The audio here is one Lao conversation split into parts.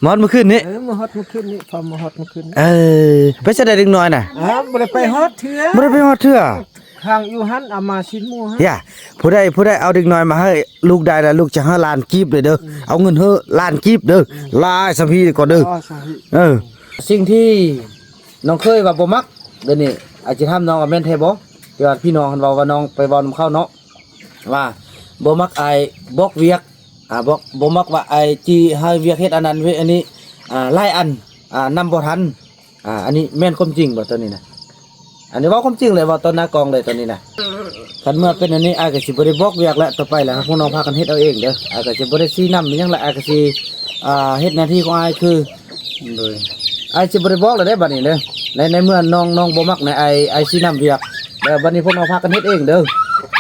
ມາຮອດມື້ຄືນນີ້? ເອີ ມາຮອດມື້ຄືນນີ້ ພໍມາຮອດມື້ຄືນນີ້. ເອີ ໄປໃສໄດ້ເດັກນ້ອຍນະ? ອ້າວ ບໍ່ໄດ້ໄປຮອດເທື່ອ ບໍ່ໄດ້ໄປຮອດເທື່ອ. ຄ້າງຢູ່ຫັ້ນ ເອົາມາຊີ້ນໝູຫັ້ນ. ຢ່າ ຜູ້ໃດ ຜູ້ໃດເອົາເດັກນ້ອຍມາໃຫ້ລູກໄດ້ລະ ລູກຈະໃຫ້ລ້ານກີບເດີ. ອືມ ເອົາເງິນໃຫ້ລ້ານກີບເດີ. ອືມ ຫຼາຍສຳພີກ່ອນເດີ. ອໍ ສຳພີ. ເອີ ສິ່ງທີ່ນ້ອງເຄີຍວ່າບໍ່ມັກ ດຽວນີ້ ອາດຈະຖາມນ້ອງວ່າແມ່ນແທ້ບໍ່? ທີ່ວ່າພີ່ນ້ອງຫັ້ນເວົ້າວ່ານ້ອງໄປເວົ້ານຳເຂົາເນາະ ວ່າບໍ່ມັກອ້າຍບອກວຽກ ອ່າ ບໍ່ ບໍ່ມັກວ່າອ້າຍຈີໃຫ້ວຽກເຮັດອັນນັ້ນວຽກອັນນີ້ ອ່າ ຫຼາຍອັນ ອ່າ ນຳບໍ່ທັນ. ອ່າ ອັນນີ້ແມ່ນຄວາມຈິງບໍ່ຕອນນີ້ນະ? ອັນນີ້ເວົ້າຄວາມຈິງເລີຍ ເວົ້າຕໍ່ໜ້າກ້ອງເລີຍຕອນນີ້ນະ. ຄັນເມື່ອເປັນອັນນີ້ ອ້າຍກໍຊິບໍ່ໄດ້ບອກວຽກແລ້ວ ຕໍ່ໄປແລ້ວພວກນ້ອງພາກັນເຮັດເອົາເອງເດີ. ອ້າຍກໍຊິບໍ່ໄດ້ຊີ້ນຳອີ່ຫຍັງແລ້ວ ອ້າຍກໍຊິ ອ່າ ເຮັດໜ້າທີ່ຂອງອ້າຍຄື ໂດຍ ອ້າຍຊິບໍ່ໄດ້ບອກແລ້ວເດ້ບັດນີ້ເດີ. ໃນ ໃນເມື່ອນ້ອງ ນ້ອງບໍ່ມັກໃນ ອ້າຍ ອ້າຍຊີ້ນຳວຽກ ແລ້ວບັດນີ້ພວກນ້ອງພາກັນເຮັດເອງເດີ.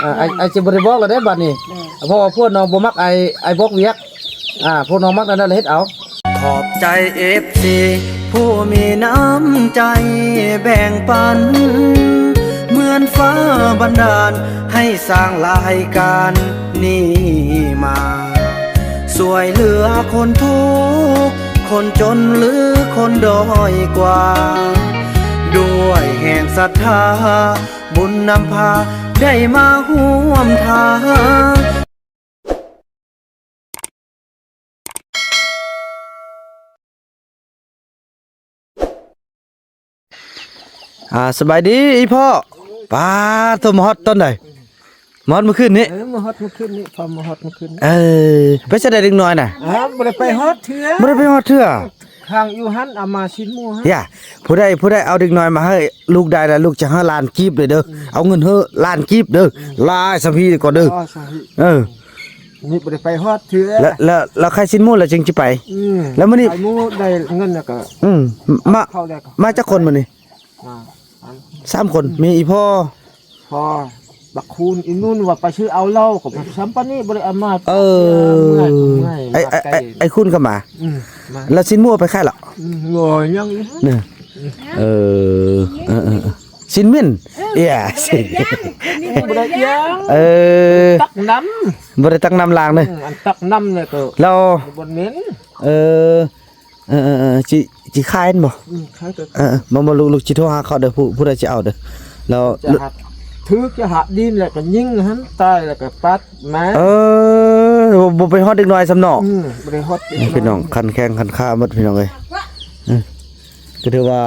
ອ່າ ອ້າຍ ອ້າຍຊິບໍ່ໄດ້ບອກແລ້ວເດ້ບັດນີ້ ເພາະວ່າພວກນ້ອງບໍ່ມັກ ອ້າຍ ອ້າຍບອກວຽກ. ອ່າ ພວກນ້ອງມັກແນວໃດລະເຮັດເອົາ. ຂອບໃຈເອັຟຊີຜູ້ມີນ້ຳໃຈແບ່ງປັນ ເໝືອນຟ້າບັນດານໃຫ້ສ້າງລາຍການນີ້ມາ ຊ່ວຍເຫຼືອຄົນທຸກ ຄົນຈົນ ຫຼື ຄົນດ້ອຍກວ່າ ດ້ວຍແຮງສັດທາ ບຸນນຳພາໄດ້ມາຮ່ວມທາງ. ອ່າ ສະບາຍດີອີ່ພໍ່. ປ້າໂທ້ ມາຮອດຕອນໃດ? ມາຮອດມື້ຄືນນີ້? ເອີ ມາຮອດມື້ຄືນນີ້ ພໍມາຮອດມື້ຄືນນີ້. ເອີ ໄປໃສໄດ້ເດັກນ້ອຍນະ? ອ້າວ ບໍ່ໄດ້ໄປຮອດເທື່ອ ບໍ່ໄດ້ໄປຮອດເທື່ອ. ຄ້າງຢູ່ຫັ້ນ ເອົາມາຊີ້ນໝູຫັ້ນ. ຢ່າ ຜູ້ໃດ ຜູ້ໃດເອົາເດັກນ້ອຍມາໃຫ້ລູກໄດ້ລະ ລູກຈະໃຫ້ລ້ານກີບເດີ. ອືມ ເອົາເງິນໃຫ້ລ້ານກີບເດີ. ອືມ ຫຼາຍສຳພີກ່ອນເດີ. ອໍ ສຳພີ. ເອີ ນີ້ບໍ່ໄດ້ໄປຮອດເທື່ອ ແລ້ວ ແລ້ວ ແລ້ວຂາຍຊີ້ນໝູແລ້ວຈຶ່ງຊິໄປ. ອືມ ແລ້ວມື້ນີ້ ຂາຍໝູໄດ້ເງິນແລ້ວກໍ ອືມ ມາ ມາຈັກຄົນມື້ນີ້? ອ່າ ສາມຄົນ ອືມ ມີອີ່ພໍ່ ພໍ່ ບັກຄູນ ອີ່ນຸ່ນວ່າໄປຊື້ເອົາເຫຼົ້າ ກໍຊ້ຳປານນີ້ບໍ່ໄດ້ເອົາມາ. ເອີ ເມື່ອຍ ເມື່ອຍ ໄອ້ ໄອ້ ໄອ້ ໄອ້ຄູນກໍມາ. ອືມ ມາ ແລ້ວຊີ້ນໝູໄປຂາຍລະ? ອືມ ໂອ້ຍ ຍັງອີກ ເອີ ເອີ ເອີ ເອີ ຊີ້ນໝິ້ນ ເອີ ເອີ ບໍ່ໄດ້ຍ່າງ ເອີ ຕັກນ້ຳ ບໍ່ໄດ້ຕັກນ້ຳລ້າງເດີ. ອືມ ອັນຕັກນ້ຳນີ້ກໍ ແລ້ວ ບໍ່ເໝັນ. ເອີ ເອີ ເອີ ເອີ ຊິ ຊິຂາຍແມ່ນບໍ່? ອືມ ຂາຍກໍ ເອີ ເອີ ບໍ່ ບໍ່ ລູກ ລູກຊິໂທຫາເຂົາເດີ ຜູ້ ຜູ້ໃດຊິເອົາເດີ. ແລ້ວຈະຫາ ຖືກຈະຫາດິນ ແລ້ວກໍຍິງຫັ້ນຕາຍ ແລ້ວກໍປັດມາ. ເອີ ບໍ່ ບໍ່ໄປຮອດເດັກນ້ອຍຊ້ຳເນາະ. ອືມ ບໍ່ໄດ້ຮອດເດັກນ້ອຍ. ພີ່ນ້ອງ ຄັນແຂ້ງຄັນຂາໝົດ ພີ່ນ້ອງເອີຍ. ເອີ ກໍຖືວ່າ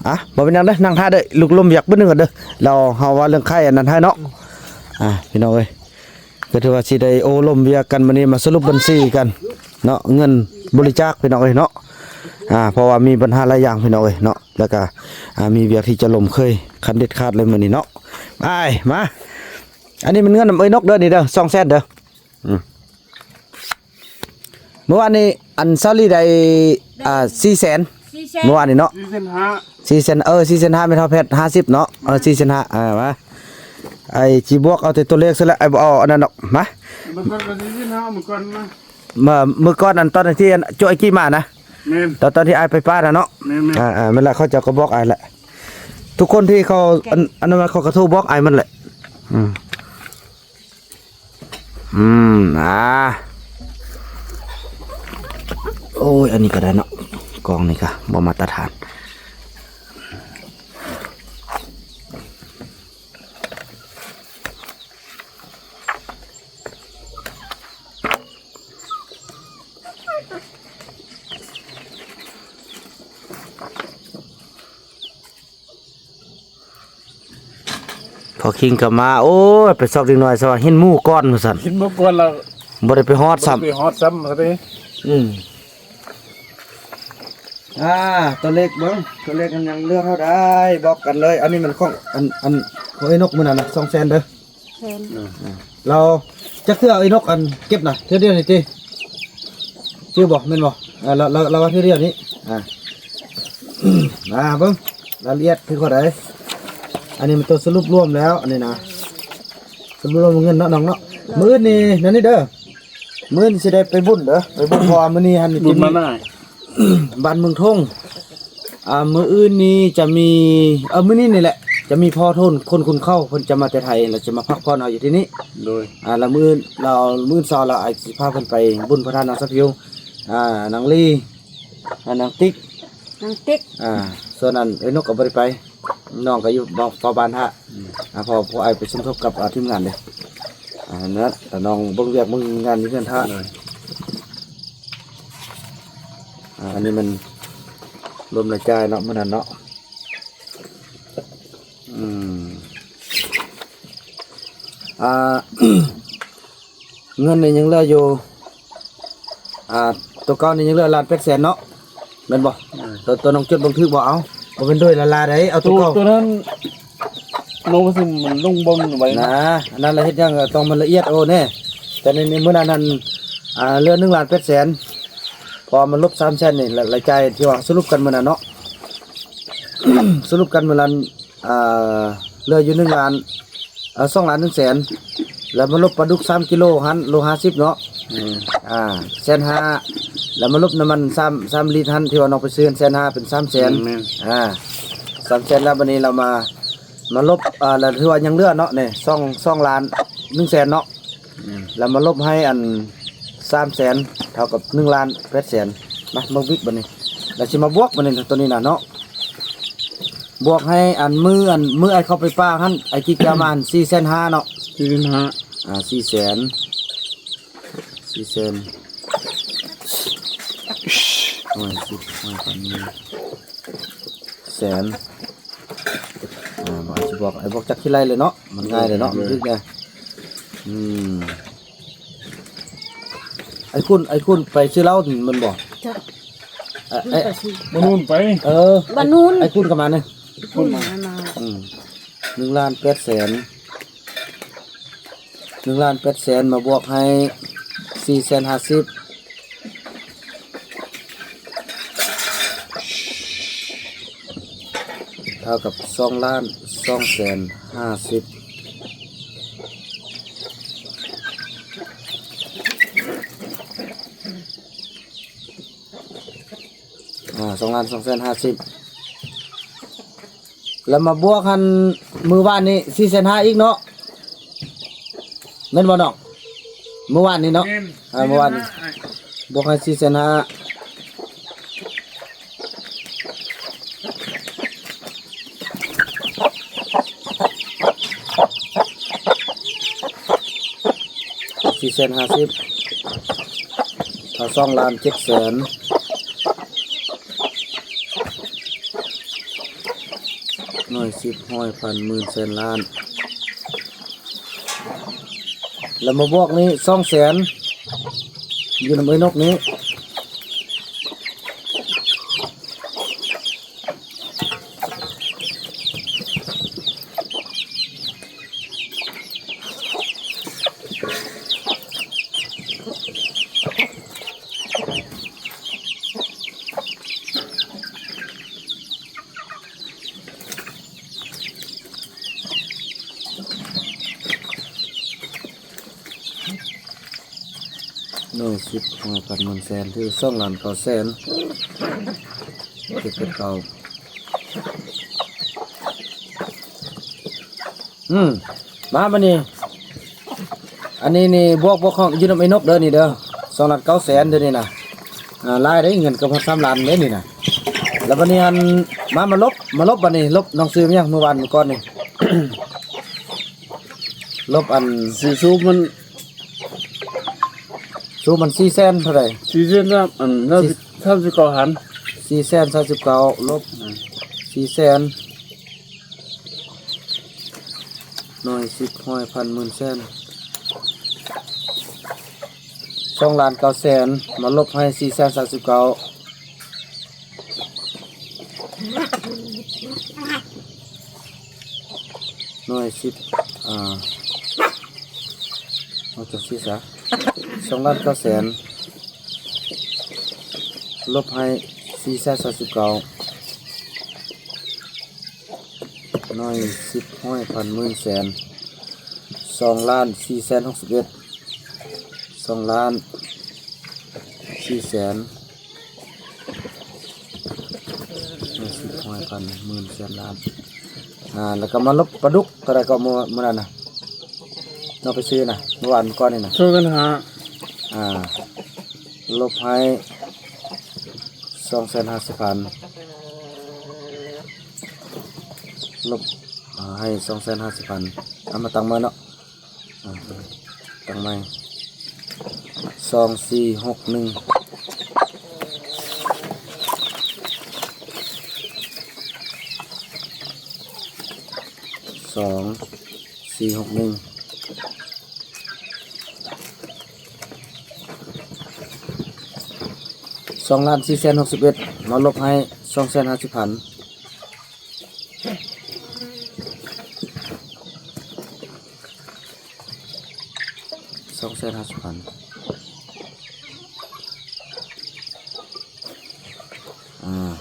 ອ່ະ ບໍ່ເປັນຫຍັງເດີ ນັ່ງຖ້າເດີ ລູກລົມວຽກບຶດໜຶ່ງກ່ອນເດີ ແລ້ວເຮົາວ່າເລື່ອງຂາຍອັນນັ້ນໃຫ້ເນາະ. ອືມ ອ່ະ ພີ່ນ້ອງເອີຍ ກໍຖືວ່າຊິໄດ້ໂອ້ລົມວຽກກັນມື້ນີ້ ມາສະຫຼຸບບັນຊີກັນເນາະ ເງິນບໍລິຈາກ ພີ່ນ້ອງເອີຍເນາະ. ອ່າ ເພາະວ່າມີບັນຫາຫຼາຍຢ່າງ ພີ່ນ້ອງເອີຍເນາະ ແລ້ວກະ ອ່າ ມີວຽກທີ່ຈະລົ້ມເຄີຍຂັ້ນເດັດຂາດເລີຍມື້ນີ້ເນາະ. ອ້າຍ ມາ ອັນນີ້ແມ່ນເງິນນຳເອື້ອຍນົກເດີ ນີ້ເດີ ສອງແສນເດີ. ອືມ ມື້ວານນີ້ ອັນ ສາວລີໄດ້ ອ່າ ສີ່ແສນ ສີ່ແສນ ມື້ວານນີ້ເນາະ ສີ່ແສນຫ້າ ສີ່ແສນ ເອີ ສີ່ແສນຫ້າ ແມ່ນເຮົາແພັດຫ້າສິບເນາະ ເອີ ສີ່ແສນຫ້າ ເອີ ມາ ອ້າຍຊິບວກເອົາແຕ່ຕົວເລກຊະແຫຼະ ອ້າຍບໍ່ເອົາອັນນັ້ນດອກ ມາ ມື້ກ່ອນກໍສີ່ແສນຫ້າ ມື້ກ່ອນນະ ເມື່ອ ມື້ກ່ອນ ອັນ ຕອນທີ່ ອັນ ໂຈະໄອ້ກີ້ມານະ ແມ່ນ ຕອນ ຕອນທີ່ອ້າຍໄປປ່ານະເນາະ ແມ່ນໆ ອ່າໆ ແມ່ນລະ ເຂົາເຈົ້າກໍບອກອ້າຍແຫຼະ ທຸກຄົນທີ່ເຂົາ ອັນ ອັນນັ້ນມາ ເຂົາກໍໂທບອກອ້າຍໝົດແຫຼະ ອືມ. ອືມ ອ່າ ໂອ້ຍ ອັນນີ້ກໍໄດ້ເນາະ ກ້ອງນີ້ກໍບໍ່ມາດຕະຖານ. ພໍ່ຄິງກໍມາ ໂອ້ຍ ໄປຊອກເດັກນ້ອຍຊະວ່າ ເຫັນໝູກ່ອນວ່າຊັ້ນ ເຫັນໝູກ່ອນແລ້ວ ບໍ່ໄດ້ໄປຮອດຊ້ຳ ບໍ່ໄດ້ໄປຮອດຊ້ຳ ວ່າຊັ້ນເດ້ ອືມ ອ່າ ຕົວເລກເບິ່ງ ຕົວເລກມັນຍັງເລືອກເຮົາໄດ້ ບອກກັນເລີຍ ອັນນີ້ມັນຂອງ ອັນ ອັນ ຂອງໄອ້ນົກມື້ນັ້ນນະ ສອງແສນເດີ ແມ່ນ ລາວຈັກເທື່ອໄອ້ນົກອັນເກັບນະ ເທື່ອດຽວນີ້ຕິ ຈື່ບໍ່ ແມ່ນບໍ່ ເອີ ລາວ ລາວ ລາວວ່າເທື່ອດຽວນີ້ ອ່າ ອ່າ ເບິ່ງລາຍລະອຽດຄືເທົ່າໃດ ອັນນີ້ມັນຕົວສະຫຼຸບລວມແລ້ວ ອັນນີ້ນະ ສະຫຼຸບລວມເງິນເນາະ ນ້ອງເນາະ ມື້ອື່ນນີ້ ນັ້ນນີ້ເດີ ມື້ອື່ນຊິໄດ້ໄປບຸນເດີ ໄປບຸນ ເພາະວ່າມື້ນີ້ຫັ້ນ ບຸນມານາຍ ບ້ານເມືອງທົ່ງ ອ່າ ມື້ອື່ນນີ້ຈະມີ ເອີ ມື້ນີ້ນີ້ແຫຼະ ຈະມີພໍ່ໂທນຄົນຄຸນເຂົ້າ ເພິ່ນຈະມາແຕ່ໄທ ແລ້ວຈະມາພັກຜ່ອນເອົາຢູ່ທີ່ນີ້ ໂດຍ ອ່າ ແລ້ວມື້ອື່ນ ແລ້ວມື້ອື່ນເຊົ້າ ແລ້ວອ້າຍຊິພາເພິ່ນໄປບຸນພະທາດນາງສະພິວ ອ່າ ນາງລີ ອັນນາງຕິກ ນາງຕິກ ອ່າ ສ່ວນອັນເອື້ອຍນົກກໍບໍ່ໄດ້ໄປ ນ້ອງກໍຢູ່ເຝົ້າບ້ານຖ້າ ອືມ ອ່າ ເພາະພວກອ້າຍໄປສົມທົບກັບ ອ່າ ທີມງານເດ້ ອ່າ ນັ້ນແຫຼະ ແຕ່ນ້ອງເບິ່ງວຽກເບິ່ງງານຢູ່ເຮືອນຖ້າ ໂດຍ ອ່າ ອັນນີ້ມັນລວມລາຍຈ່າຍເນາະ ມື້ນັ້ນເນາະ ອືມ ອ່າ ເງິນນີ້ຍັງເຫຼືອຢູ່ ອ່າ ໂຕເກົ່ານີ້ຍັງເຫຼືອລ້ານແປດແສນເນາະ ແມ່ນບໍ່? ເອີ ໂຕ ໂຕນ້ອງຈົດເບິ່ງຖືກບໍ່? ເອົາ ບໍ່ແມ່ນໂດຍລ້ານໆໃດ ເອົາໂຕເກົ່າ ໂຕນັ້ນ ນ້ອງວ່າຊິມັນລົງເບິ່ງໄວ້ນະ ນະ ອັນນັ້ນລະເຮັດຫຍັງຕ້ອງມັນລະອຽດໂອແນ່ ແຕ່ໃນມື້ນັ້ນຫັ້ນ ອ່າ ເຫຼືອໜຶ່ງລ້ານແປດແສນ ເພາະວ່າມັນລົບສາມແສນນີ້ ລາຍ ລາຍຈ່າຍທີ່ວ່າສະຫຼຸບກັນມື້ນັ້ນເນາະ ສະຫຼຸບກັນມື້ນັ້ນ ອ່າ ເຫຼືອຢູ່ໜຶ່ງລ້ານ ເອີ ສອງລ້ານໜຶ່ງແສນ ແລ້ວມາລົບປາດຸກສາມກິໂລຫັ້ນ ໂລຫ້າສິບເນາະ ອືມ ອ່າ ແສນຫ້າ ແລ້ວມາລົບນ້ຳມັນສາມ ສາມລິດຫັ້ນ ທີ່ວ່ານ້ອງໄປຊື້ຫັ້ນ ແສນຫ້າ ເປັນສາມແສນ ແມ່ນ ອ່າ ສາມແສນ ແລ້ວບັດນີ້ລາວມາ ມາລົບ ອ່າ ແລ້ວຖືວ່າຍັງເຫຼືອເນາະ ນີ້ ສອງ ສອງລ້ານໜຶ່ງແສນເນາະ ແມ່ນ ແລ້ວມາລົບໃຫ້ອັນສາມແສນ ເທົ່າກັບໜຶ່ງລ້ານແປດແສນ ມາ ມາວິກບັດນີ້ ແລ້ວຊິມາບວກບັດນີ້ ໂຕນີ້ນະເນາະ ບວກໃຫ້ອັນມື້ ອັນມື້ອ້າຍເຂົ້າໄປປ່າຫັ້ນ ອ້າຍກິກຈະມາຫັ້ນ ສີ່ແສນຫ້າເນາະ ສີ່ແສນຫ້າ ອ່າ ສີ່ແສນ ສີ່ແສນ ຮ້ອຍ ສິບ ຮ້ອຍ ພັນ ໝື່ນ ແສນ ອ່າ ບໍ່ ຊິບອກ ອ້າຍບອກຈັກທີໄລ່ເລີຍເນາະ ມັນງ່າຍເລີຍເນາະ ເອີ ມັນຖືກແດ່ ອືມ ໄອ້ຄຸນ ໄອ້ຄຸນໄປຊື້ເຫຼົ້າແມ່ນບໍ່? ຈ້ະ ເອີ ໄອ້ ໄປຊື້ ບ້ານນູນໄປ ເອີ ບ້ານນູນ ໄອ້ຄຸນກໍມານີ້ ຄຸນມາ ອືມ ໜຶ່ງລ້ານແປດແສນ ໜຶ່ງລ້ານແປດແສນ ມາບວກໃຫ້ສີ່ແສນຫ້າສິບ ເທົ່າກັບສອງລ້ານສອງແສນຫ້າສິບ ອ່າ ສອງລ້ານສອງແສນຫ້າສິບ ແລ້ວມາບວກຫັ້ນ ມື້ວານນີ້ສີ່ແສນຫ້າອີກເນາະ ແມ່ນບໍ່ນ້ອງ? ມື້ວານນີ້ເນາະ ແມ່ນ ອ່າ ມື້ວານນີ້ ສີ່ແສນຫ້າ ບວກໃຫ້ສີ່ແສນຫ້າ ສີ່ແສນຫ້າສິບ ເທົ່າສອງລ້ານເຈັດແສນ ໜ່ວຍ ສິບ ຮ້ອຍ ພັນ ໝື່ນ ແສນ ລ້ານ ແລ້ວມາບວກນີ້ສອງແສນ ຢູ່ນຳເອື້ອຍນົກນີ້ ໜ່ວຍ ສິບ ຫ້າ ພັນ ໝື່ນ ແສນ ຖືສອງລ້ານເກົ້າແສນ ເຈັດ ແປດ ເກົ້າ ອືມ ມາບັດນີ້ ອັນນີ້ນີ້ບວກ ບວກຂອງຢູ່ນຳໄອ້ນົກເດີນີ້ເດີ ສອງລ້ານເກົ້າແສນເດີນີ້ນະ ອ່າ ຫຼາຍເດ້ ເງິນເກືອບຮອດສາມລ້ານເດ້ນີ້ນະ ແລ້ວບັດນີ້ຫັ້ນ ມາ ມາລົບ ມາລົບບັດນີ້ ລົບ ນ້ອງຊື້ຫຍັງມື້ວານມື້ກ່ອນນີ້ ລົບອັນ ຊື້ຊູບມັນ ຊູບມັນສີ່ແສນເທົ່າໃດ? ສີ່ແສນ ອັນ ສາມສິບເກົ້າພັນ ສີ່ແສນສາມສິບເກົ້າ ລົບ ອືມ ສີ່ແສນ ໜ່ວຍ ສິບ ຮ້ອຍ ພັນ ໝື່ນ ແສນ ສອງລ້ານເກົ້າແສນ ມາລົບໃຫ້ສີ່ແສນສາມສິບເກົ້າ ໜ່ວຍ ສິບ ອ່າ ເອົາຈັ່ງຊີ້ຊະ ສອງລ້ານເກົ້າແສນ ລົບໃຫ້ສີ່ແສນສາມສິບເກົ້າ ໜ່ວຍ ສິບ ຮ້ອຍ ພັນ ໝື່ນ ແສນ ສອງລ້ານສີ່ແສນຫົກສິບເອັດ ສອງລ້ານສີ່ແສນ ໜ່ວຍ ສິບ ຮ້ອຍ ພັນ ໝື່ນ ແສນ ລ້ານ ອ່າ ແລ້ວກໍມາລົບປາດຸກກໍໄດ້ ກໍມື້ ມື້ນັ້ນນະ ເນາະ ໄປຊື້ນະ ມື້ວານມື້ກ່ອນນີ້ນະ ສອງແສນຫ້າ ອ່າ ລົບໃຫ້ ສອງແສນຫ້າສິບພັນ ລົບ ອາ ໃຫ້ສອງແສນຫ້າສິບພັນ. ເອົາມາຕັ້ງໃໝ່ເນາະ ອາ ຕັ້ງໃໝ່ ສອງສີ່ຫົກໜຶ່ງ ສອງສີ່ຫົກໜຶ່ງ. ສອງລ້ານສີ່ແສນຫົກສິບເອັດ ມາລົບໃຫ້ສອງແສນຫ້າສິບພັນ ສອງແສນຫ້າສິບພັນ ອາ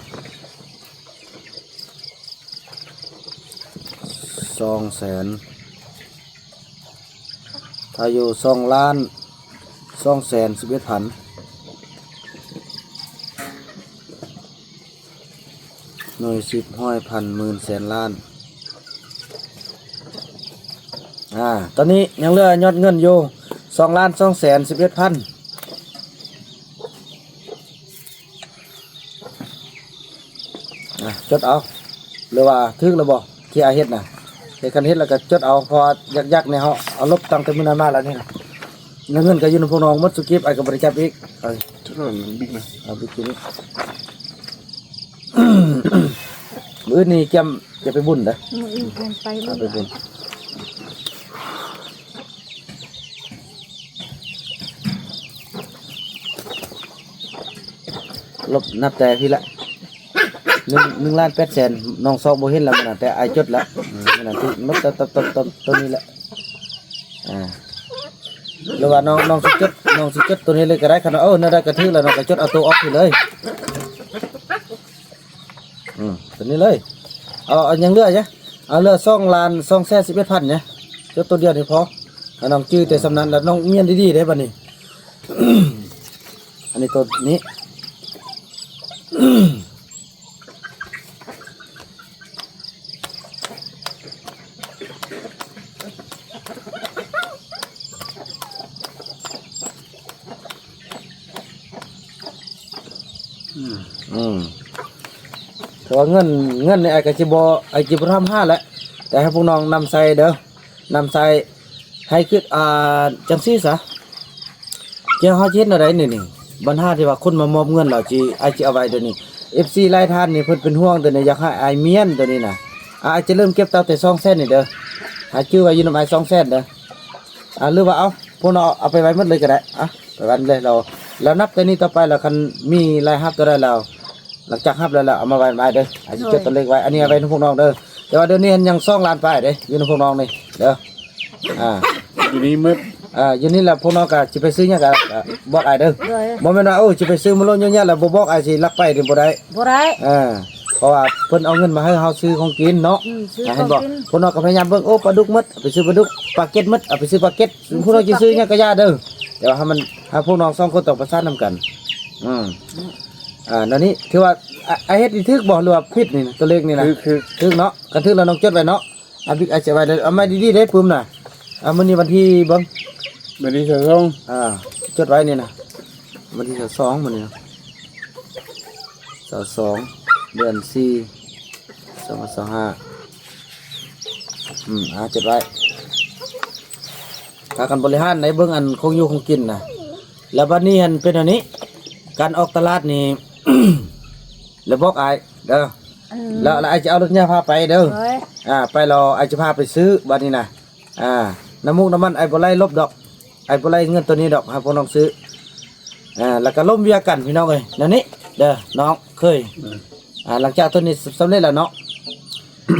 ສອງແສນ ຖ້າຢູ່ສອງລ້ານສອງແສນສິບເອັດພັນ ໜ່ວຍສິບ ຮ້ອຍ ພັນ ໝື່ນ ແສນ ລ້ານ. ອາ ຕອນນີ້ຍັງເຫຼືອຍອດເງິນຢູ່ສອງລ້ານສອງແສນສິບເອັດພັນ. ອ່ະ ຈົດເອົາ ຫຼືວ່າຖືກແລ້ວບໍ່ ທີ່ອ້າຍເຮັດນະ? ເຮັດ ຄັນເຮັດແລ້ວກໍຈົດເອົາ ເພາະວ່າຢາກໆ ນີ້ເຮົາເອົາລົບຕັ້ງແຕ່ມື້ນັ້ນມາແລ້ວນີ້ນະ. ເງິນກໍຢູ່ນຳພວກນ້ອງໝົດ ສຸກິບ ອ້າຍກໍບໍ່ໄດ້ຈັບອີກ. ເອີ ເອົາບິກນະ ມື້ອື່ນນີ້ກຽມຈະໄປບຸນເດີ. ມື້ອື່ນກຽມໄປບຸນ ໄປບຸນ. ລົບນັບແຕ່ພີ້ລະ ໜຶ່ງ ໜຶ່ງລ້ານແປດແສນ ນ້ອງຊອກບໍ່ເຫັນລະມື້ນັ້ນ ແຕ່ອ້າຍຈົດລະ. ອືມ ມື້ນັ້ນຖືກນົບ ຕົວນີ້ລະ. ອ່າ ຫຼືວ່ານ້ອງ ນ້ອງຊິຈົດ ນ້ອງຊິຈົດຕົວນີ້ເລີຍກໍໄດ້. ຄັນວ່າ ເອີ ແນວໃດກໍຖືກລະ ນ້ອງກໍຈົດເອົາຕົວອອກພີ້ເລີຍ. ອືມ ຕົວນີ້ເລີຍ. ເອົາ ເອົາຍັງເຫຼືອຢູ່ ເອົາເຫຼືອສອງລ້ານສອງແສນສິບເອັດພັນນີ້ ຈົດຕົວດຽວນີ້ພໍ. ຖ້ານ້ອງຈື່ແຕ່ສ່ຳນັ້ນລະ ນ້ອງມ້ຽນດີໆເດ້ບັດນີ້. ອັນນີ້ຕົວນີ້ ອືມ ແຕ່ວ່າເງິນ ເງິນນີ້ອ້າຍກໍຊິບໍ່ ອ້າຍຊິບໍ່ທຳຫາແຫຼະ ແຕ່ໃຫ້ພວກນ້ອງນຳໃຊ້ເດີ ນຳໃຊ້ໃຫ້ຄື ອ່າ ຈັ່ງຊີ້ຊະ ເຈົ້າ ເຮົາຊິເຮັດແນວໃດນີ້ ນີ້ ບັນຫາທີ່ວ່າຄົນມາມອບເງິນແລ້ວ ຊິ ອ້າຍຊິເອົາໄວ້ດຽວນີ້ ເອັຟຊີຫຼາຍທ່ານນີ້ເພິ່ນເປັນຫ່ວງ ດຽວນີ້ຢາກໃຫ້ອ້າຍມ້ຽນ ດຽວນີ້ນະ ອ້າຍຈະເລີ່ມເກັບຕັ້ງແຕ່ສອງແສນນີ້ເດີ ໃຫ້ຈື່ໄວ້ຢູ່ນຳອ້າຍສອງແສນເດີ. ອ່າ ຫຼືວ່າເອົາ ພວກນ້ອງເອົາໄປໄວ້ໝົດເລີຍກໍໄດ້ ອ່ະ ໄປໄວ້ເລີຍ ແລ້ວ ແລ້ວນັບແຕ່ນີ້ຕໍ່ໄປ ແລ້ວຄັນມີລາຍຮັບເທົ່າໃດແລ້ວ ຫຼັງຈາກຮັບແລ້ວ ແລ້ວເອົາມາໄວ້ນຳອ້າຍເດີ ອ້າຍຊິຈົດຕົວເລກໄວ້ ອັນນີ້ເອົາໄວ້ນຳພວກນ້ອງເດີ. ແຕ່ວ່າດຽວນີ້ຍັງສອງລ້ານປາຍເດ້ ຢູ່ນຳພວກນ້ອງນີ້ເດີ. ອ່າ ຢູ່ນີ້ໝົດ ອ່າ ຢູ່ນີ້ແລ້ວພວກນ້ອງກໍຊິໄປຊື້ຫຍັງກໍບອກອ້າຍເດີ. ບໍ່ແມ່ນວ່າ ໂອ້ ຊິໄປຊື້ມາໂລດເຍອະແຍະແລ້ວບໍ່ບອກອ້າຍຊິລັກໄປນີ້ບໍ່ໄດ້ ບໍ່ໄດ້. ເອີ ເພາະວ່າເພິ່ນເອົາເງິນມາໃຫ້ເຮົາຊື້ຂອງກິນເນາະ. ອືມ ເຫັນບໍ່ ພວກນ້ອງກໍພະຍາຍາມເບິ່ງ ໂອ້ ປາດຸກໝົດ ໄປຊື້ປາດຸກ ປາເກັດໝົດ ເອົາໄປຊື້ປາເກັດ ພວກນ້ອງຊິຊື້ຫຍັງກໍຢ່າເດີ. ແຕ່ວ່າໃຫ້ມັນ ໃຫ້ພວກນ້ອງສອງຄົນຕ້ອງປະສານນຳກັນ. ອືມ ອາ ແນວນີ້ຖືວ່າ ອ້າຍເຮັດນີ້ຖືກບໍ່ ຫຼືວ່າຜິດນີ້ ຕົວເລກນີ້ນະ? ຖືກ ຖືກ ຖືກເນາະ. ຄັນຖືກແລ້ວນ້ອງຈົດໄວ້ເນາະ. ອາບິກ ອ້າຍຈະໄວ້ເດີ ເອົາມາດີໆເດ້ປຶ້ມນະ. ອາ ມື້ນີ້ວັນທີເບິ່ງ ວັນທີຊາວສອງ. ອ່າ ຈົດໄວ້ນີ້ນະ ວັນທີຊາວສອງມື້ນີ້ນະ ຊາວສອງ ເດືອນສີ່ ສອງພັນຊາວຫ້າ. ອືມ ອ່າ ຈົດໄວ້ ພາກັນບໍລິຫານໃນເບິ່ງອັນຂອງຢູ່ຂອງກິນນະ. ແລ້ວບັດນີ້ຫັ້ນເປັນອັນນີ້ ການອອກຕະຫຼາດນີ້ ແລ້ວບອກອ້າຍເດີ. ອືມ ແລ້ວ ແລ້ວອ້າຍຈະເອົາລົດຍ່າພາໄປເດີ. ໂດຍ ອ່າ ໄປແລ້ວອ້າຍຈະພາໄປຊື້ບັດນີ້ນະ. ອ່າ ນ້ຳມູກນ້ຳມັນອ້າຍບໍ່ໄລ່ລົບດອກ ອ້າຍບໍ່ໄລ່ເງິນໂຕນີ້ດອກ ໃຫ້ພວກນ້ອງຊື້. ອ່າ ແລ້ວກໍລົມວຽກກັນພີ່ນ້ອງເອີຍ ແນວນີ້ເດີນ້ອງເຄີຍ. ອືມ ອ່າ ຫຼັງຈາກໂຕນີ້ສຳເລັດແລ້ວເນາະ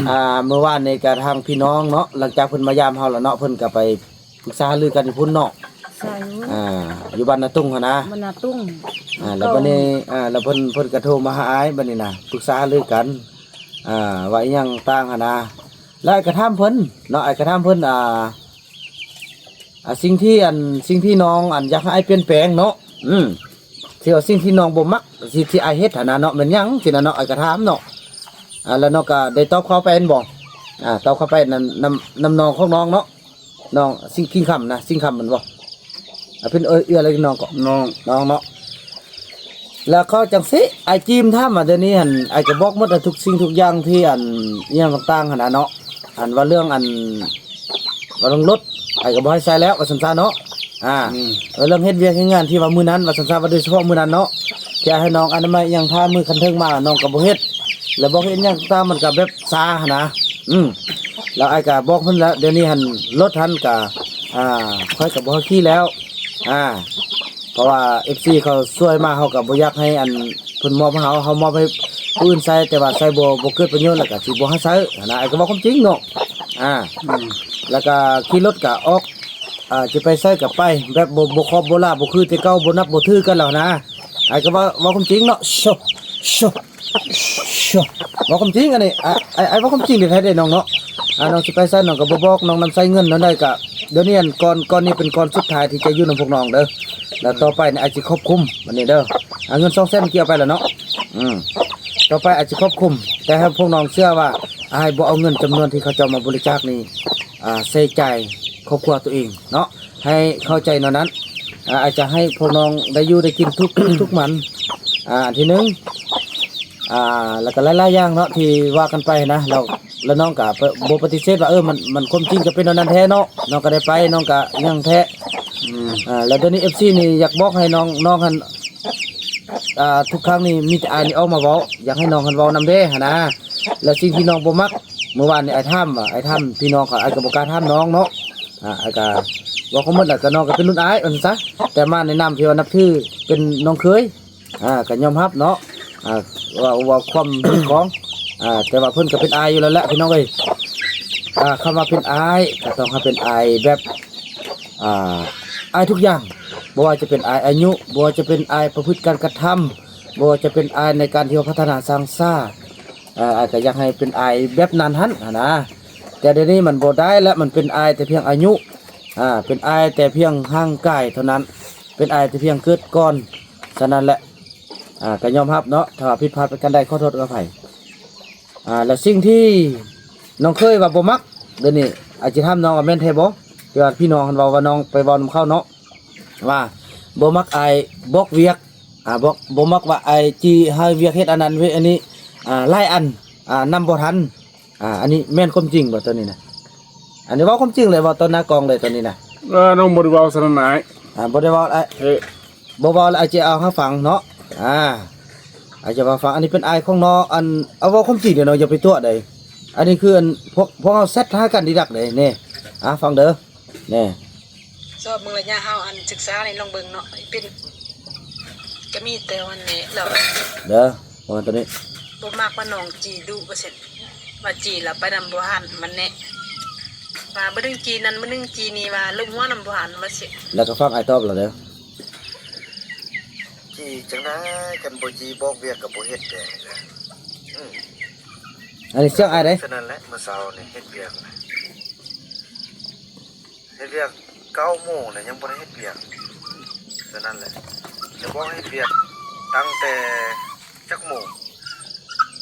ອ່າ ມື້ວານນີ້ກໍທາງພີ່ນ້ອງເນາະ ຫຼັງຈາກເພິ່ນມາຢາມເຮົາແລ້ວເນາະ ເພິ່ນກໍໄປ ປຶກສາຫາລືກັນຢູ່ພຸ້ນເນາະ. ໃຊ່ ອ່າ ຢູ່ບ້ານນາຕຸງຫັ້ນນະ ບ້ານນາຕຸງ. ອ່າ ແລ້ວບັດນີ້ ອ່າ ແລ້ວເພິ່ນ ເພິ່ນກໍໂທມາຫາອ້າຍບັດນີ້ນະ ປຶກສາຫາລືກັນ ອ່າ ວ່າອີ່ຫຍັງຕ່າງຫັ້ນນະ. ແລ້ວອ້າຍກໍຖາມເພິ່ນເນາະ ອ້າຍກໍຖາມເພິ່ນ ອ່າ ອ່າ ສິ່ງທີ່ ອັນ ສິ່ງທີ່ນ້ອງ ອັນ ຢາກໃຫ້ອ້າຍປ່ຽນແປງເນາະ. ອືມ ທີ່ວ່າສິ່ງທີ່ນ້ອງບໍ່ມັກ ທີ່ ທີ່ອ້າຍເຮັດຫັ້ນນະເນາະ ແມ່ນຫຍັງຊີ້ນະເນາະ ອ້າຍກໍຖາມເນາະ. ອ່າ ແລ້ວນ້ອງກໍໄດ້ຕອບເຂົ້າໄປແມ່ນບໍ່? ອ່າ ຕອບເຂົ້າໄປນຳ ນຳ ນຳນ້ອງຂອງນ້ອງເນາະ. ນ້ອງຊິງ ຊິງຄຳນະ ຊິງຄຳແມ່ນບໍ່? ອ່າ ເປັນເອື້ອຍ ເອື້ອຍ ຫຼືນ້ອງເກາະ? ນ້ອງ ນ້ອງເນາະ. ແລ້ວກໍຈັ່ງຊີ້ ອ້າຍຈີມຖາມວ່າ ດຽວນີ້ຫັ້ນ ອ້າຍກໍບອກໝົດແລ້ວ ທຸກສິ່ງທຸກຢ່າງທີ່ ອັນ ອີ່ຫຍັງຕ່າງໆຫັ້ນນະເນາະ ອັນວ່າເລື່ອງ ອັນ ວ່າເລື່ອງລົດ ອ້າຍກໍບໍ່ໃຫ້ໃຊ້ແລ້ວ ວ່າຊັ້ນຊະເນາະ. ອາ ອືມ ເອີ ເລື່ອງເຮັດວຽກເຮັດງານທີ່ວ່າມື້ນັ້ນ ວ່າຊັ້ນຊະ ວ່າໂດຍສະເພາະມື້ນັ້ນເນາະ ທີ່ອ້າຍໃຫ້ນ້ອງອະນາໄມອີ່ຫຍັງ ຖ້າມື້ຄັນເທິງມາ ນ້ອງກໍບໍ່ເຮັດ ແລ້ວບໍ່ເຮັດຫຍັງຕາມ ມັນກໍແບບຊ້າຫັ້ນນະ. ອືມ ແລ້ວອ້າຍກໍບອກເພິ່ນແລ້ວ ດຽວນີ້ຫັ້ນ ລົດຫັ້ນກໍ ອາ ຂ້ອຍກໍບໍ່ໃຫ້ຂີ່ແລ້ວ. ອາ ເພາະວ່າເອັຟຊີເຂົາຊ່ວຍມາ ເຮົາກໍບໍ່ຢາກໃຫ້ ອັນ ເພິ່ນມອບໃຫ້ເຮົາ ເຮົາມອບໃຫ້ຜູ້ອື່ນໃຊ້ ແຕ່ວ່າໃຊ້ບໍ່ ບໍ່ເກີດປະໂຫຍດ ແລ້ວກໍຊິບໍ່ໃຫ້ໃຊ້ຫັ້ນນະ. ອ້າຍກໍເວົ້າຄວາມຈິງເນາະ. ອາ ອືມ ແລ້ວກໍຂີ່ລົດກໍອອກ ອາ ຈະໄປໃສກໍໄປ ແບບບໍ່ ບໍ່ຂອບບໍ່ລາ ບໍ່ຄືແຕ່ເກົ່າ ບໍ່ນັບບໍ່ຖືກັນແລ້ວນະ. ອ້າຍກໍເວົ້າ ເວົ້າຄວາມຈິງເນາະ. ໂຊ ໂຊ ໂຊ ເວົ້າຄວາມຈິງອັນນີ້ ອ້າຍ ອ້າຍ ອ້າຍເວົ້າຄວາມຈິງແທ້ໆເດ້ນ້ອງເນາະ. ອາ ນ້ອງຊິໄປໃສ ນ້ອງກໍບໍ່ບອກ ນ້ອງນຳໃຊ້ເງິນນັ້ນໄດ້ ກໍດຽວນີ້ ອັນ ກ້ອນ ກ້ອນນີ້ເປັນກ້ອນສຸດທ້າຍທີ່ຈະຢູ່ນຳພວກນ້ອງເດີ ແລ້ວຕໍ່ໄປນີ້ອ້າຍຊິຄອບຄຸມ ບັດນີ້ເດີ ອາ ເງິນສອງແສນເກັບໄປແລ້ວເນາະ. ອືມ ຕໍ່ໄປອ້າຍຊິຄອບຄຸມ ແຕ່ໃຫ້ພວກນ້ອງເຊື່ອວ່າ ອ້າຍບໍ່ເອົາເງິນຈຳນວນທີ່ເຂົາເຈົ້າມາບໍລິຈາກນີ້ ອາ ໃຊ້ຈ່າຍຄອບຄົວຕົວເອງເນາະ ໃຫ້ເຂົ້າໃຈແນວນັ້ນ. ອາ ອາດຈະໃຫ້ພວກນ້ອງໄດ້ຢູ່ໄດ້ກິນທຸກ ທຸກມັນ ອາ ອັນທີໜຶ່ງ ອາ ແລ້ວກໍຫຼາຍໆຢ່າງເນາະ ທີ່ວ່າກັນໄປນະ. ແລ້ວ ແລ້ວນ້ອງກໍບໍ່ປະຕິເສດວ່າ ເອີ ມັນ ມັນຄວາມຈິງກໍເປັນແນວນັ້ນແທ້ເນາະ ນ້ອງກໍໄດ້ໄປ ນ້ອງກໍຫຍັງແທ້. ອືມ ອາ ແລ້ວດຽວນີ້ເອັຟຊີນີ້ຢາກບອກໃຫ້ນ້ອງ ນ້ອງຫັ້ນ ອ່າ ທຸກຄັ້ງນີ້ມີແຕ່ອ້າຍນີ້ອອກມາເວົ້າ ຢາກໃຫ້ນ້ອງຫັ້ນເວົ້ານຳແດ່ຫັ້ນນະ. ແລ້ວສິ່ງທີ່ນ້ອງບໍ່ມັກ ມື້ວານນີ້ອ້າຍຖາມວ່າ ອ້າຍຖາມພີ່ນ້ອງເຂົາ ອ້າຍກໍບໍ່ກ້າຖາມນ້ອງເນາະ. ອາ ອ້າຍກໍເວົ້າຄວາມໝົດແລ້ວ ກໍນ້ອງກໍເປັນລຸ້ນອ້າຍວ່າຊັ້ນຊະ ແຕ່ມາໃນນາມທີ່ວ່ານັບຖືເປັນນ້ອງເຂີຍ ອາ ກໍຍອມຮັບເນາະ. ອາ ເວົ້າ ເວົ້າຄວາມເຫັນຂອງ ອາ ແຕ່ວ່າເພິ່ນກໍເປັນອ້າຍຢູ່ແລ້ວແຫຼະ ພີ່ນ້ອງເອີຍ. ອາ ຄຳວ່າເປັນອ້າຍ ກໍຕ້ອງໃຫ້ເປັນອ້າຍແບບ ອາ ອ້າຍທຸກຢ່າງ ບໍ່ວ່າຈະເປັນອ້າຍອາຍຸ ບໍ່ວ່າຈະເປັນອ້າຍປະພຶດການກະທຳ ບໍ່ວ່າຈະເປັນອ້າຍໃນການທີ່ວ່າພັດທະນາສ້າງສາ ເອີ ອ້າຍກໍຢາກໃຫ້ເປັນອ້າຍແບບນັ້ນຫັ້ນນະ. ແຕ່ດຽວນີ້ມັນບໍ່ໄດ້ແລ້ວ ມັນເປັນອ້າຍແຕ່ພຽງອາຍຸ ອາ ເປັນອ້າຍແຕ່ພຽງຮ່າງກາຍເທົ່ານັ້ນ ເປັນອ້າຍແຕ່ພຽງເກີດກ່ອນ. ສະນັ້ນແຫຼະ ອາ ກໍຍອມຮັບເນາະ ຖ້າວ່າຜິດພາດປະການໃດ ຂໍໂທດອະໄພ. ອາ ແລ້ວສິ່ງທີ່ນ້ອງເຂີຍວ່າບໍ່ມັກ ດຽວນີ້ອ້າຍຊິຖາມນ້ອງວ່າແມ່ນແທ້ບໍ່ ທີ່ວ່າພີ່ນ້ອງຫັ້ນເວົ້າວ່ານ້ອງໄປເວົ້ານຳເຂົາເນາະ ວ່າບໍ່ມັກອ້າຍບອກວຽກ ອາ ບອກ ບໍ່ມັກວ່າອ້າຍຈີໃຫ້ວຽກເຮັດອັນນັ້ນວຽກອັນນີ້ ອາ ຫຼາຍອັນ ອາ ນຳບໍ່ທັນ. ອາ ອັນນີ້ແມ່ນຄວາມຈິງບໍ່ຕອນນີ້ນະ? ອັນນີ້ເວົ້າຄວາມຈິງເລີຍ ເວົ້າຕໍ່ໜ້າກ້ອງເລີຍຕອນນີ້ນະ. ເອີ ນ້ອງບໍ່ໄດ້ເວົ້າຊັ້ນນະອ້າຍ. ອາ ບໍ່ໄດ້ເວົ້າອ້າຍ ເອີ ບໍ່ເວົ້າແລ້ວອ້າຍຈະເອົາໃຫ້ຟັງເນາະ. ອາ ອ້າຍຈະເວົ້າຟັງ ອັນນີ້ເປັນອ້າຍຂອງນ້ອງ ອັນ ເອົາເວົ້າຄວາມຈິງເດີ ນ້ອງຢ່າໄປຕົວະໃດ. ອັນນີ້ຄື ອັນ ພວກ ພວກເຮົາແຊັດຫາກັນດີດັກເດ້ ນີ້ ອາ ຟັງເດີ ນີ້. ຊອບເບິ່ງລະຍະເຮົາ ອັນ ສຶກສານີ້ລອງເບິ່ງເນາະ ເປັນ ກະມີແຕ່ອັນນີ້ແລ້ວ ເດີ ປະມານຕົວນີ້ ບໍ່ມັກວ່ານ້ອງຈີດຸວ່າຊັ້ນ ວ່າຈີແລ້ວໄປນຳບໍ່ທັນ ມັນແນະ ວ່າບຶດໜຶ່ງຈີນັ້ນ ບຶດໜຶ່ງຈີນີ້ ວ່າລົມຫົວນຳບໍ່ທັນວ່າຊັ້ນ. ແລ້ວກໍຟັງອ້າຍຕອບລະເດີ. ຈີຈັ່ງໃດ ຄັນບໍ່ຈີບອກວຽກກໍບໍ່ເຮັດເດ້. ອືມ ອັນນີ້ສຽງອ້າຍເດ້. ສະນັ້ນແຫຼະ ມື້ເຊົ້ານີ້ເຮັດວຽກນະ ເຮັດວຽກເກົ້າໂມງແລ້ວຍັງບໍ່ໄດ້ເຮັດວຽກ. ສະນັ້ນແຫຼະ ຈະບອກໃຫ້ເຮັດວຽກຕັ້ງແຕ່ຈັກໂມງ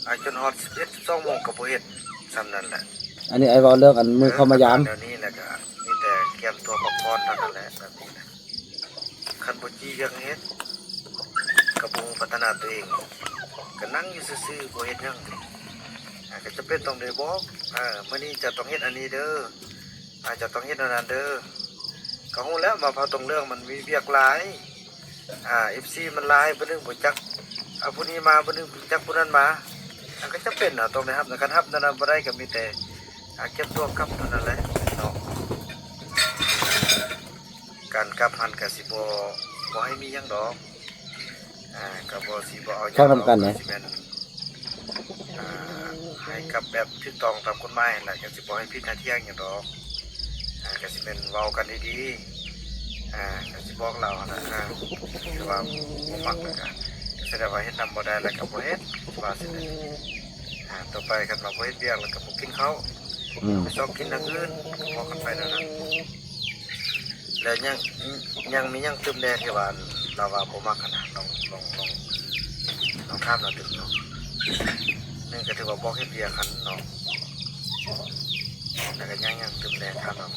ອາ ຈົນຮອດສິບເອັດ ສິບສອງໂມງກໍບໍ່ເຮັດ ສ່ຳນັ້ນແຫຼະ. ອັນນີ້ອ້າຍເວົ້າເລື່ອງ ອັນ ມື້ເຂົ້າມາຢາມ ດຽວນີ້ແລ້ວກໍມີແຕ່ກຽມຕົວພັກຜ່ອນເທົ່ານັ້ນແຫຼະ ແບບນີ້ນະ. ຄັນບໍ່ຈີຢາກເຮັດ ກໍບໍ່ພັດທະນາຕົວເອງ ກໍນັ່ງຢູ່ຊື່ໆ ບໍ່ເຮັດຫຍັງ. ອາ ກໍຈຳເປັນຕ້ອງໄດ້ບອກ ເອີ ມື້ນີ້ເຈົ້າຕ້ອງເຮັດອັນນີ້ເດີ ອາ ເຈົ້າຕ້ອງເຮັດອັນນັ້ນເດີ. ກໍຮູ້ແລ້ວວ່າພະຕົງເລື່ອງມັນມີວຽກຫຼາຍ ອາ ເອັຟຊີມັນຫຼາຍ ຜູ້ໜຶ່ງບໍ່ຈັກ ອາ ຜູ້ນີ້ມາ ຜູ້ໜຶ່ງບໍ່ຈັກຜູ້ນັ້ນມາ ອາ ກໍຈຳເປັນນະ ຕ້ອງໄດ້ຮັບນະ. ຄັນຮັບນັ້ນນະບໍ່ໄດ້ ກໍມີແຕ່ ອາ ກຽມຕົວກັບເທົ່ານັ້ນແຫຼະເນາະ. ການກັບຫັ້ນກະຊິບໍ່ ບໍ່ໃຫ້ມີຫຍັງດອກ ອາ ກະບໍ່ ຊິບໍ່ເອົາຫຍັງດອກ ເວົ້ານຳກັນນະ ກະຊິແມ່ນ ອາ ໃຫ້ກັບແບບຖືກຕ້ອງຕາມກົດໝາຍຫັ້ນແຫຼະ ກະຊິບໍ່ໃຫ້ຜິດໃຫ້ທ່ຽງຫຍັງດອກ. ອາ ກະຊິແມ່ນເວົ້າກັນດີໆ ອາ ກະຊິບອກລາວຫັ້ນແຫຼະ ອາ ແຕ່ວ່າບໍ່ມັກແລ້ວກະ ສະແດງວ່າເຮັດນຳບໍ່ໄດ້ແລ້ວກະບໍ່ເຮັດ ວ່າຊີ້ແຫຼະ. ອາ ຕໍ່ໄປຄັນວ່າບໍ່ເຮັດວຽກແລ້ວກໍບໍ່ກິນເຂົ້າ ອືມ ຊອກກິນຢ່າງອື່ນ ບອກກັນໄປແນວນັ້ນ. ແລ້ວຍັງ ຍັງມີຫຍັງຕື່ມແດ່ທີ່ວ່າລາວວ່າບໍ່ມັກຫັ້ນນະ ລອງ ລອງ ລອງ ລອງຖາມລາວຕື່ມເນາະ. ໜຶ່ງກໍຖືວ່າບອກເຮັດວຽກຫັ້ນເນາະ ແລ້ວກໍຍັງ ຍັງຕື່ມແດ່ ຖາມລາວ.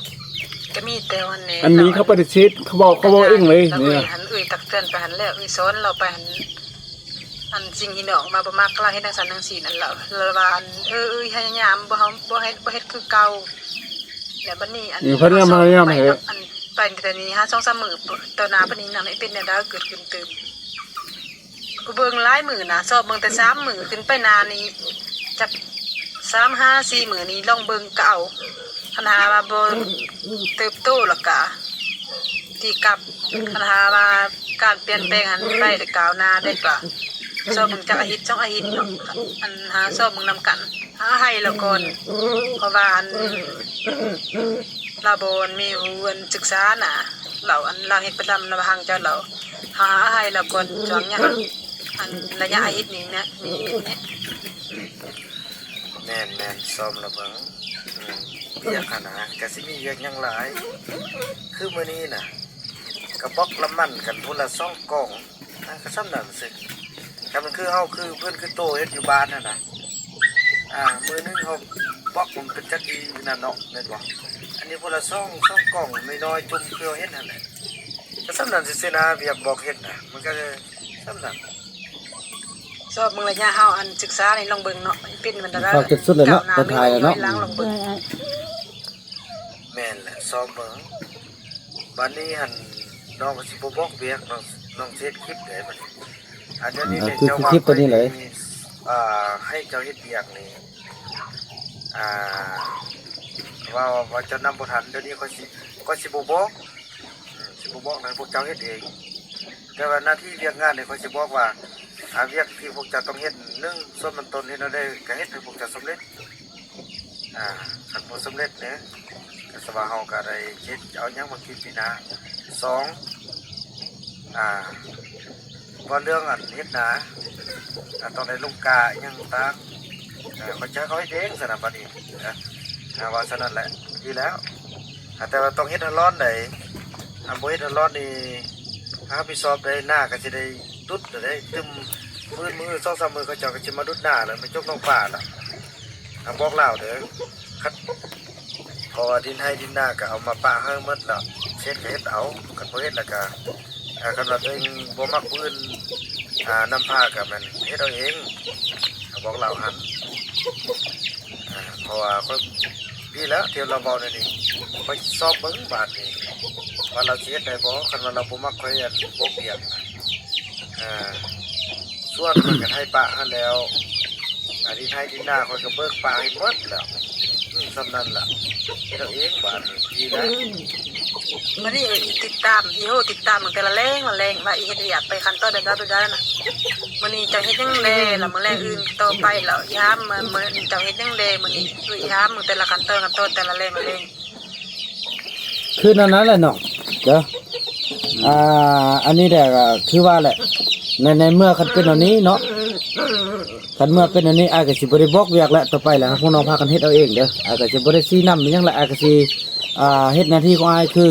ກໍມີແຕ່ວ່າແນ່ ອັນນີ້ເຂົາປະຕິເສດ ເຂົາເວົ້າ ເຂົາເວົ້າເອງເລີຍ ເອີຍ ນີ້ນະ ຫັ້ນເອີຍຕັກເຕືອນໄປຫັ້ນແລ້ວ ເອີຍສອນລາວໄປຫັ້ນ. ອັນສິ່ງທີ່ນ້ອງວ່າບໍ່ມັກ ລາວເຮັດຈັ່ງຊັ້ນຈັ່ງຊີ້ນັ້ນ ລາວ ລາວວ່າ ອັນ ເອີ ເອີ ພະຍາຍາມ ບໍ່ ເຮົາບໍ່ເຮັດ ບໍ່ເຮັດຄືເກົ່າ. ແລ້ວບັດນີ້ ອັນ ເອີ ພະຍາຍາມ ພະຍາຍາມ ເຮົາ ເຮັດ ອັນ ໄປແຕ່ນີ້ຫາສອງສາມມື້ ຕໍ່ໜ້າບັດນີ້ນຳ ເປັນແນວໃດເກີດຂຶ້ນຕື່ມ? ເບິ່ງຫຼາຍມື້ນະ ຊອກເບິ່ງແຕ່ສາມມື້ຂຶ້ນໄປໜ້ານີ້ ຈັກສາມຫາສີ່ມື້ນີ້ລອງເບິ່ງກໍເອົາ. ຄັນຫາວ່າບໍ່ເຕີບໂຕ ແລ້ວກະຕີກັບ. ຄັນຫາວ່າການປ່ຽນແປງຫັ້ນໄປ ແລ້ວກ້າວໜ້າໄດ້ກະ ຊອກເບິ່ງຈັກອາທິດສອງອາທິດເນາະ. ອັນ ຫາຊອກເບິ່ງນຳກັນ ຫາໃຫ້ລາວກ່ອນ ເພາະວ່າ ອັນ ລາວບໍ່ມີຮູ້ ອັນ ສຶກສານະ. ລາວ ອັນ ລາວເຮັດປະຈຳ ລາວຫາງຈາກລາວ ຫາໃຫ້ລາວກ່ອນ ຊ່ວງເນີ້ຍ ອັນ ໄລຍະອາທິດນີ້ນະ ມີເຮັດນີ້. ແມ່ນໆ ຊອມລະເບິ່ງ ອືມ ວຽກຫັ້ນນະ ກະຊິມີວຽກຫຍັງຫຼາຍ ຄືມື້ນີ້ນະ ກະບອກລຳມັນກັນພຸ້ນລະສອງກ່ອງ ອ່າ ກະສ່ຳນັ້ນຊື່. ຖ້າມັນຄືເຮົາ ຄືເພິ່ນ ຄືໂຕເຮັດຢູ່ບ້ານຫັ້ນນະ ອ່າ ມື້ໜຶ່ງເຮົາບອກມັນເປັນຈັກອີນັ້ນເນາະ ແມ່ນບໍ່? ອັນນີ້ພຸ້ນລະສອງ ສອງກ່ອງນ້ອຍໆ ຈຸ່ມຄືເຮົາເຮັດຫັ້ນແຫຼະ. ກະສ່ຳນັ້ນຊື່ໆນະ ວຽກບອກເຮັດນະ ມັນກະສ່ຳນັ້ນ. ຊອບເບິ່ງໄລຍະເຮົາ ອັນ ສຶກສານີ້ລອງເບິ່ງເນາະ ເປັນມັນຕະໄດ ເຂົ້າຈຸດສຸດແລ້ວເນາະ ສຸດທ້າຍແລ້ວເນາະ ລອງເບິ່ງ. ແມ່ນແຫຼະ ຊອບເບິ່ງ. ບາດນີ້ຫັ້ນ ນ້ອງກໍຊິບໍ່ບອກວຽກ ນ້ອງ ນ້ອງຊິເຮັດຄລິບເດ້ບັດນີ້. ອັນນີ້ ເອີ ຄື ເຈົ້າ ຄື ວ່າ ຄລິບຕົວນີ້ເລີຍ ຂ້ອຍນີ້ ອ່າ ໃຫ້ເຈົ້າເຮັດວຽກນີ້ ອ່າ ວ່າ ວ່າເຈົ້ານຳບໍ່ທັນ ດຽວນີ້ຂ້ອຍຊິ ຂ້ອຍຊິບໍ່ບອກ ອືມ ຊິບໍ່ບອກ ໃຫ້ພວກເຈົ້າເຮັດເອງ. ແຕ່ວ່າໜ້າທີ່ວຽກງານນີ້ ຂ້ອຍຊິບອກວ່າ ອ່າ ວຽກທີ່ພວກເຈົ້າຕ້ອງເຮັດ ໜຶ່ງ ສ່ວນມັນຕົນເຮັດແນວໃດກໍເຮັດໃຫ້ພວກເຈົ້າສຳເລັດ. ອ່າ ຄັນບໍ່ສຳເລັດເດ້ ກໍສະວ່າເຮົາກໍໄດ້ເຮັດ ເອົາຫຍັງມາກິນປີໜ້າ. ສອງ ອ່າ ວ່າເລື່ອງອັນເຮັດນາ ອ່າ ຕ້ອງໄດ້ລົງກ້າອີ່ຫຍັງຕ່າງໆ ເອີ ຂ້ອຍຈະເຮັດເອງຊັ້ນນະ ບາດນີ້ ເອີ ວ່າຊັ້ນນັ້ນແຫຼະ ດີແລ້ວ. ອ່າ ແຕ່ວ່າຕ້ອງເຮັດໃຫ້ຮ້ອນໃດ ຖ້າບໍ່ເຮັດໃຫ້ຮ້ອນນີ້ ຮັບຜິດຊອບໃດ ນາກໍຊິໄດ້ດຸດແລ້ວເດ້ ຕື່ມ ມື້ອື່ນ ມື້ສອງສາມມື້ ເຂົາເຈົ້າກໍຊິມາດຸດນາແລ້ວ ມາຈົກນ້ອງປາແລ້ວ. ອ່າ ບອກລາວເດີ ຄັນ ເພາະວ່າດິນໄຮ່ດິນນາກໍເອົາມາປະໃຫ້ໝົດແລ້ວ ເຮັດກໍເຮັດເອົາ ຄັນບໍ່ເຮັດແລ້ວກໍ ອ່າ ຄັນວ່າຕົວເອງບໍ່ມັກຜູ້ອື່ນ ອ່າ ນຳພາກໍແມ່ນເຮັດເອົາເອງ ກໍບອກລາວຫັ້ນ. ອ່າ ເພາະວ່າຂ້ອຍ ດີແລ້ວທີ່ລາວເວົ້າແນວນີ້ ຂ້ອຍຊອບເບິ່ງບາດນີ້ ວ່າລາວຊິເຮັດໄດ້ບໍ່ ຄັນວ່າລາວບໍ່ມັກຂ້ອຍ ອັນ ບອກວຽກ ອ່າ ສວນຂ້ອຍກໍໄຖປະຫັ້ນແລ້ວ ອາ ດິນໄຮ່ດິນນາຂ້ອຍກໍເບີກປະໃຫ້ໝົດແລ້ວ. ອືມ ສ່ຳນັ້ນລະ ເຮັດເອົາເອງບາດນີ້ ດີແລ້ວ. ມື້ນີ້ອີ່ຕິດຕາມ ອີ່ໂຫຕິດຕາມຕັ້ງແຕ່ລະແລງລະແລງ ວ່າອີ່ເຮັດວຽກໄປຂັ້ນຕອນໃດໆນະ. ມື້ນີ້ເຈົ້າເຮັດຫຍັງແດ່ລະ ມື້ແລງອື່ນຕໍ່ໄປລະ ອີ່ຫາມ ມື້ ມື້ນີ້ເຈົ້າເຮັດຫຍັງແດ່ ມື້ນີ້ ອີ່ຫາມ ແຕ່ລະຂັ້ນຕອນ ຂັ້ນຕອນ ແຕ່ລະແລງລະແລງ. ຄືນັ້ນນັ້ນແຫຼະນ້ອງເດີ ອ່າ ອັນນີ້ແຫຼະ ກໍຄືວ່າແຫຼະ ໃນ ໃນເມື່ອຄັນເປັນອັນນີ້ເນາະ ຄັນເມື່ອເປັນອັນນີ້ ອ້າຍກໍຊິບໍ່ໄດ້ບອກວຽກແລ້ວ ຕໍ່ໄປແລ້ວພວກນ້ອງພາກັນເຮັດເອົາເອງເດີ ອ້າຍກໍຊິບໍ່ໄດ້ຊີ້ນຳອີ່ຫຍັງແລ້ວ ອ້າຍກໍຊິ ອ່າ ເຮັດໜ້າທີ່ຂອງອ້າຍຄື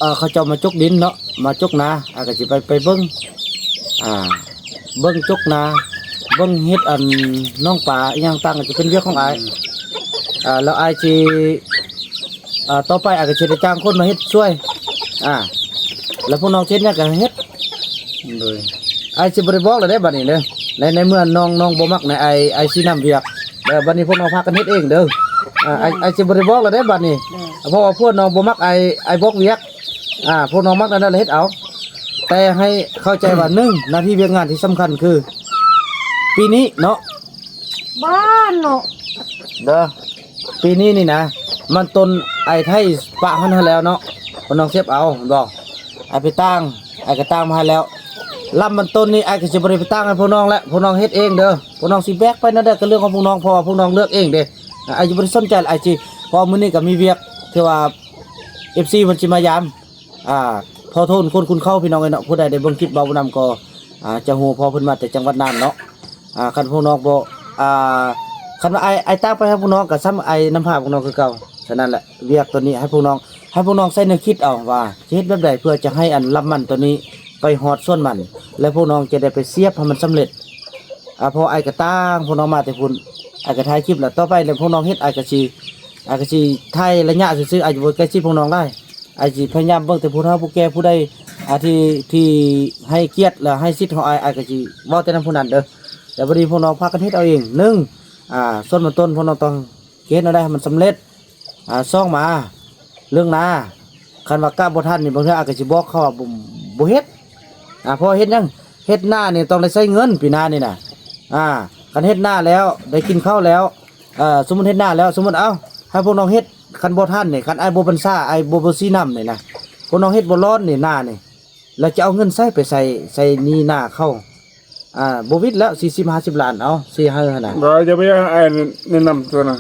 ອ່າ ເຂົາເຈົ້າມາຈົກດິນເນາະ ມາຈົກນາ ອ້າຍກໍຊິໄປ ໄປເບິ່ງ ອ່າ ເບິ່ງຈົກນາ ເບິ່ງເຮັດອັນໜອງປາອີ່ຫຍັງຕ່າງ ກໍຈະເປັນວຽກຂອງອ້າຍ ອືມ ອ່າ ແລ້ວອ້າຍຊິ ອ່າ ຕໍ່ໄປອ້າຍກໍຊິໄດ້ຈ້າງຄົນມາເຮັດຊ່ວຍ ອ່າ ແລ້ວພວກນ້ອງຊິເຮັດຫຍັງກໍເຮັດ ໂດຍ ອ້າຍຊິບໍ່ໄດ້ບອກແລ້ວເດ້ບັດນີ້ເດີ ໃນ ໃນເມື່ອນ້ອງ ນ້ອງບໍ່ມັກໃນ ອ້າຍ ອ້າຍຊີ້ນຳວຽກ ແລ້ວບັດນີ້ພວກນ້ອງພາກັນເຮັດເອງເດີ ອ່າ ອ້າຍ ອ້າຍຊິບໍ່ໄດ້ບອກແລ້ວເດ້ບັດນີ້ ເພາະວ່າພວກນ້ອງບໍ່ມັກ ອ້າຍ ອ້າຍບອກວຽກ ອ່າ ພວກນ້ອງມັກແນວໃດເຮັດເອົາ ແຕ່ໃຫ້ເຂົ້າໃຈວ່າ ໜຶ່ງ ໜ້າທີ່ວຽກງານທີ່ສຳຄັນຄື ປີນີ້ເນາະ ບ້ານເນາະ ເດີ ປີນີ້ນີ້ນະ ມັນຕົ້ນອ້າຍໄຖປະຫັ້ນ ຫັ້ນແລ້ວເນາະ ພວກນ້ອງເກັບເອົາ ແມ່ນບໍ່? ອ້າຍໄປຕ່າງ ອ້າຍກໍຕ່າງມາໃຫ້ແລ້ວ ລຳມັນຕົ້ນນີ້ ອ້າຍກໍຊິບໍ່ໄດ້ໄປຕ່າງໃຫ້ພວກນ້ອງແລ້ວ ພວກນ້ອງເຮັດເອງເດີ ພວກນ້ອງຊິແບກໄປແນວໃດກໍເລື່ອງຂອງພວກນ້ອງ ເພາະວ່າພວກນ້ອງເລືອກເອງເດ້ ອ້າຍຊິບໍ່ໄດ້ສົນໃຈ ອ້າຍຊິ ເພາະມື້ນີ້ກໍມີວຽກ ຖືວ່າ ເອັຟຊີ ເພິ່ນຊິມາຢາມ ອ່າ ພໍ່ໂທນຄົນຄຸນເຂົ້າ ພີ່ນ້ອງເອີຍເນາະ ຜູ້ໃດໄດ້ເບິ່ງຄລິບເວົ້ານຳກໍ ອ່າ ຈະຮູ້ ເພາະເພິ່ນມາແຕ່ຈັງຫວັດນ່ານເນາະ ອ່າ ຄັນພວກນ້ອງບໍ່ ອ່າ ຄັນວ່າອ້າຍ ອ້າຍຕາກໄປໃຫ້ພວກນ້ອງ ກໍສ່ຳອ້າຍນຳພາພວກນ້ອງຄືເກົ່າ. ສະນັ້ນແຫຼະ ວຽກໂຕນີ້ໃຫ້ພວກນ້ອງ ໃຫ້ພວກນ້ອງໃຊ້ແນວຄິດເອົາວ່າ ຈະເຮັດແບບໃດເພື່ອຈະໃຫ້ອັນລຳມັນໂຕນີ້ໄປຮອດສວນມັນ ແລະ ພວກນ້ອງຈະໄດ້ໄປສຽບໃຫ້ມັນສຳເລັດ. ອ່າ ເພາະອ້າຍກໍຕ່າງພວກນ້ອງມາແຕ່ພຸ້ນ ອ້າຍກໍຖ່າຍຄລິບແລ້ວ ຕໍ່ໄປແລ້ວພວກນ້ອງເຮັດ ອ້າຍກໍຊິ ອ້າຍກໍຊິຖ່າຍໄລຍະຊື່ໆ ອ້າຍຈະບໍ່ໃກ້ຊິດພວກນ້ອງຫຼາຍ. ອ້າຍຊິພະຍາຍາມເບິ່ງແຕ່ຜູ້ເຖົ້າຜູ້ແກ່ ຜູ້ໃດ ອ່າ ທີ່ ທີ່ໃຫ້ກຽດ ແລະ ໃຫ້ສິດຂອງອ້າຍ ອ້າຍກໍຊິເວົ້າແຕ່ນຳຜູ້ນັ້ນເດີ. ແລ້ວບັດນີ້ພວກນ້ອງພາກັນເຮັດເອົາເອງ. ໜຶ່ງ ອ່າ ສ່ວນເບື້ອງຕົ້ນພວກນ້ອງຕ້ອງເຮັດແນວໃດໃຫ້ມັນສຳເລັດ. ອ່າ ສອງມາ ເລື່ອງນາ ຄັນວ່າກະບໍ່ທັນນີ້ ບາງເທື່ອອາດກໍຊິບອກເຂົາວ່າ ບໍ່ ບໍ່ເຮັດ. ອ່າ ເພາະວ່າເຮັດຫຍັງ? ເຮັດນານີ້ຕ້ອງໄດ້ໃຊ້ເງິນ ປີໜ້ານີ້ນະ. ອ່າ ຄັນເຮັດນາແລ້ວ ໄດ້ກິນເຂົ້າແລ້ວ ເອີ ສົມມຸດເຮັດນາແລ້ວ ສົມມຸດ ເອົ້າ ໃຫ້ພວກນ້ອງເຮັດ ຄັນບໍ່ທັນນີ້ ຄັນອ້າຍບໍ່ບັນຊາ ອ້າຍບໍ່ ບໍ່ຊີ້ນຳນີ້ນະ ພວກນ້ອງເຮັດບໍ່ລອດນີ້ ນານີ້ ແລ້ວຈະເອົາເງິນໃສໄປໃສ່ ໃສ່ໜີ້ນາເຂົາ? ອ່າ ບໍ່ວິດແລ້ວ ສີ່ສິບຫ້າສິບລ້ານ ເອົາ ຊິໃຫ້ຫັ້ນນະ. ບໍ່ ຢ່າໄປໃຫ້ອ້າຍແນະນຳຕົວນະ.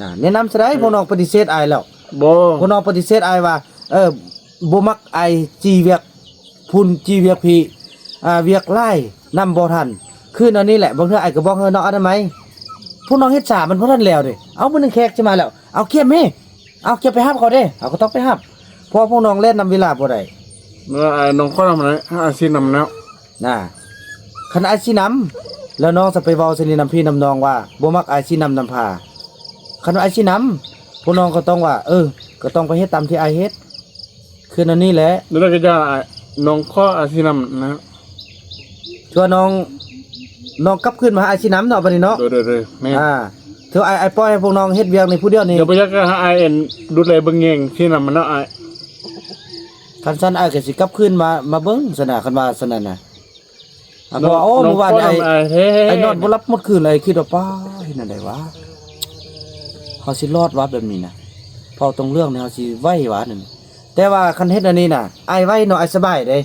ອ່າ ແນະນຳຊະໃດ? ເອີ ພວກນ້ອງປະຕິເສດອ້າຍແລ້ວ. ບໍ່ ພວກນ້ອງປະຕິເສດອ້າຍວ່າ ເອີ ບໍ່ມັກອ້າຍຈີ້ວຽກພຸ້ນຈີ້ວຽກພີ້ ອ່າ ວຽກຫຼາຍນຳບໍ່ທັນ. ຄືແນວນີ້ແຫຼະ ບາງເທື່ອອ້າຍກໍບອກໃຫ້ນ້ອງອະນາໄມ ພວກນ້ອງເຮັດຊາ ມັນບໍ່ທັນແລ້ວເດ້. ເອົາ ມື້ໜຶ່ງແຂກຊິມາແລ້ວ ເອົາ ຂຽມແມ່ ເອົາ ຂຽມໄປຮັບເຂົາເດ້ ເຮົາກໍຕ້ອງໄປຮັບ ເພາະວ່າພວກນ້ອງແລ່ນນຳເວລາບໍ່ໄດ້. ເມື່ອອ້າຍນ້ອງຂໍນຳ ອ້າຍຊິນຳແລ້ວນະ. ຄັນອ້າຍຊິນຳ ແລ້ວນ້ອງຈະໄປເວົ້າຊະນີ້ນຳພີ່ນຳນ້ອງວ່າ ບໍ່ມັກອ້າຍຊິນຳນຳພາ. ຄັນວ່າອ້າຍຊິນຳ ພວກນ້ອງກໍຕ້ອງວ່າ ເອີ ກໍຕ້ອງໄປເຮັດຕາມທີ່ອ້າຍເຮັດ. ຄືແນວນີ້ແຫຼະ ແລ້ວກໍຢ່າ ນ້ອງຂໍອາຊີນຳນະ. ເທື່ອນ້ອງ ນ້ອງກັບຄືນມາຫາອາຊີນຳເນາະ ບັດນີ້ເນາະ. ໂດຍໆໆ ແມ່ນ. ອ່າ ເທື່ອອ້າຍ ອ້າຍປ່ອຍໃຫ້ພວກນ້ອງເຮັດວຽກນີ້ຜູ້ດຽວນີ້ ດຽວບໍ່ຢາກໃຫ້ອ້າຍ ອັນ ດູແລເບິ່ງແຍງຊີນຳມັນເນາະອ້າຍ. ຄັນຊັ້ນອ້າຍກໍຊິກັບຄືນມາ ມາເບິ່ງຊັ້ນນະ ຄັນວ່າຊັ້ນນັ້ນນະ. ອ່າ ເພາະວ່າ ໂອ້ ມື້ວານນີ້ອ້າຍ ອ້າຍນອນບໍ່ຫຼັບໝົດຄືນເລີຍ ຄິດວ່າ ປ້າ ເຮັດແນວໃດວະ ເຮົາຊິລອດວະແບບນີ້ນະ ເວົ້າຕົງເລື່ອງນີ້ເຮົາຊິໄຫວວະນັ້ນ. ແຕ່ວ່າຄັນເຮັດອັນນີ້ນະ ອ້າຍໄຫວເນາະ ອ້າຍສະບາຍເດ້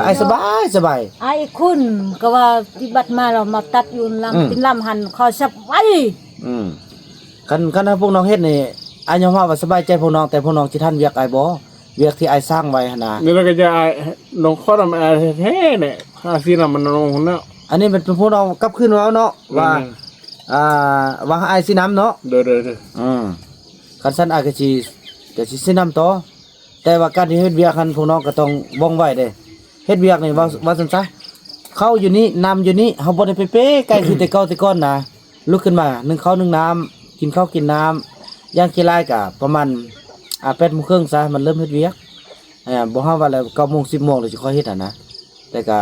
ອ້າຍສະບາຍ ສະບາຍ. ອ້າຍຄຸນກໍວ່າຕິບັດມາແລ້ວມາຕັດຢູ່ລຳ ອືມ ເປັນລຳຫັ້ນ ເຂົາສະບາຍ. ອືມ ຄັນ ຄັນໃຫ້ພວກນ້ອງເຮັດນີ້ ອ້າຍຍອມຮັບວ່າສະບາຍໃຈພວກນ້ອງ ແຕ່ພວກນ້ອງຊິທັນວຽກອ້າຍບໍ່? ວຽກທີ່ອ້າຍສ້າງໄວ້ຫັ້ນນະ. ນີ້ລະກໍຢາກອ້າຍ ນ້ອງຂໍນຳອ້າຍແທ້ໆ ນີ້ ຫາຊີນຳມັນນ້ອງພຸ້ນແລ້ວ. ອັນນີ້ແມ່ນເປັນພວກນ້ອງກັບຄືນມາເນາະ ວ່າ ແມ່ນໆ ອ່າ ວ່າອ້າຍຊິນຳເນາະ. ໂດຍໆໆ ອືມ ຄັນຊັ້ນອ້າຍກໍຊິ ກໍຊິ ຊິນຳຕໍ່. ແຕ່ວ່າການທີ່ເຮັດວຽກຫັ້ນ ພວກນ້ອງກໍຕ້ອງວ່ອງໄວເດ້. ເຮັດວຽກນີ້ ເວົ້າ ອືມ ວ່າຊັ້ນຊະ ເຂົ້າຢູ່ນີ້ ນ້ຳຢູ່ນີ້ ເຮົາບໍ່ໄດ້ໄປເປ້ໄກຄືແຕ່ເກົ່າແຕ່ກ່ອນນະ. ລຸກຂຶ້ນມາ ໜຶ້ງເຂົ້າໜຶ້ງນ້ຳ ກິນເຂົ້າກິນນ້ຳ ຢ່າງຂີ້ຫຼາຍກະປະມານ ອ່າ ແປດໂມງເຄິ່ງຊະ ມັນເລີ່ມເຮັດວຽກ. ອ່າ ບໍ່ເຮົາວ່າແລ້ວ ເກົ້າໂມງ ສິບໂມງ ແລ້ວຊິຄ່ອຍເຮັດຫັ້ນນະ. ແຕ່ກະ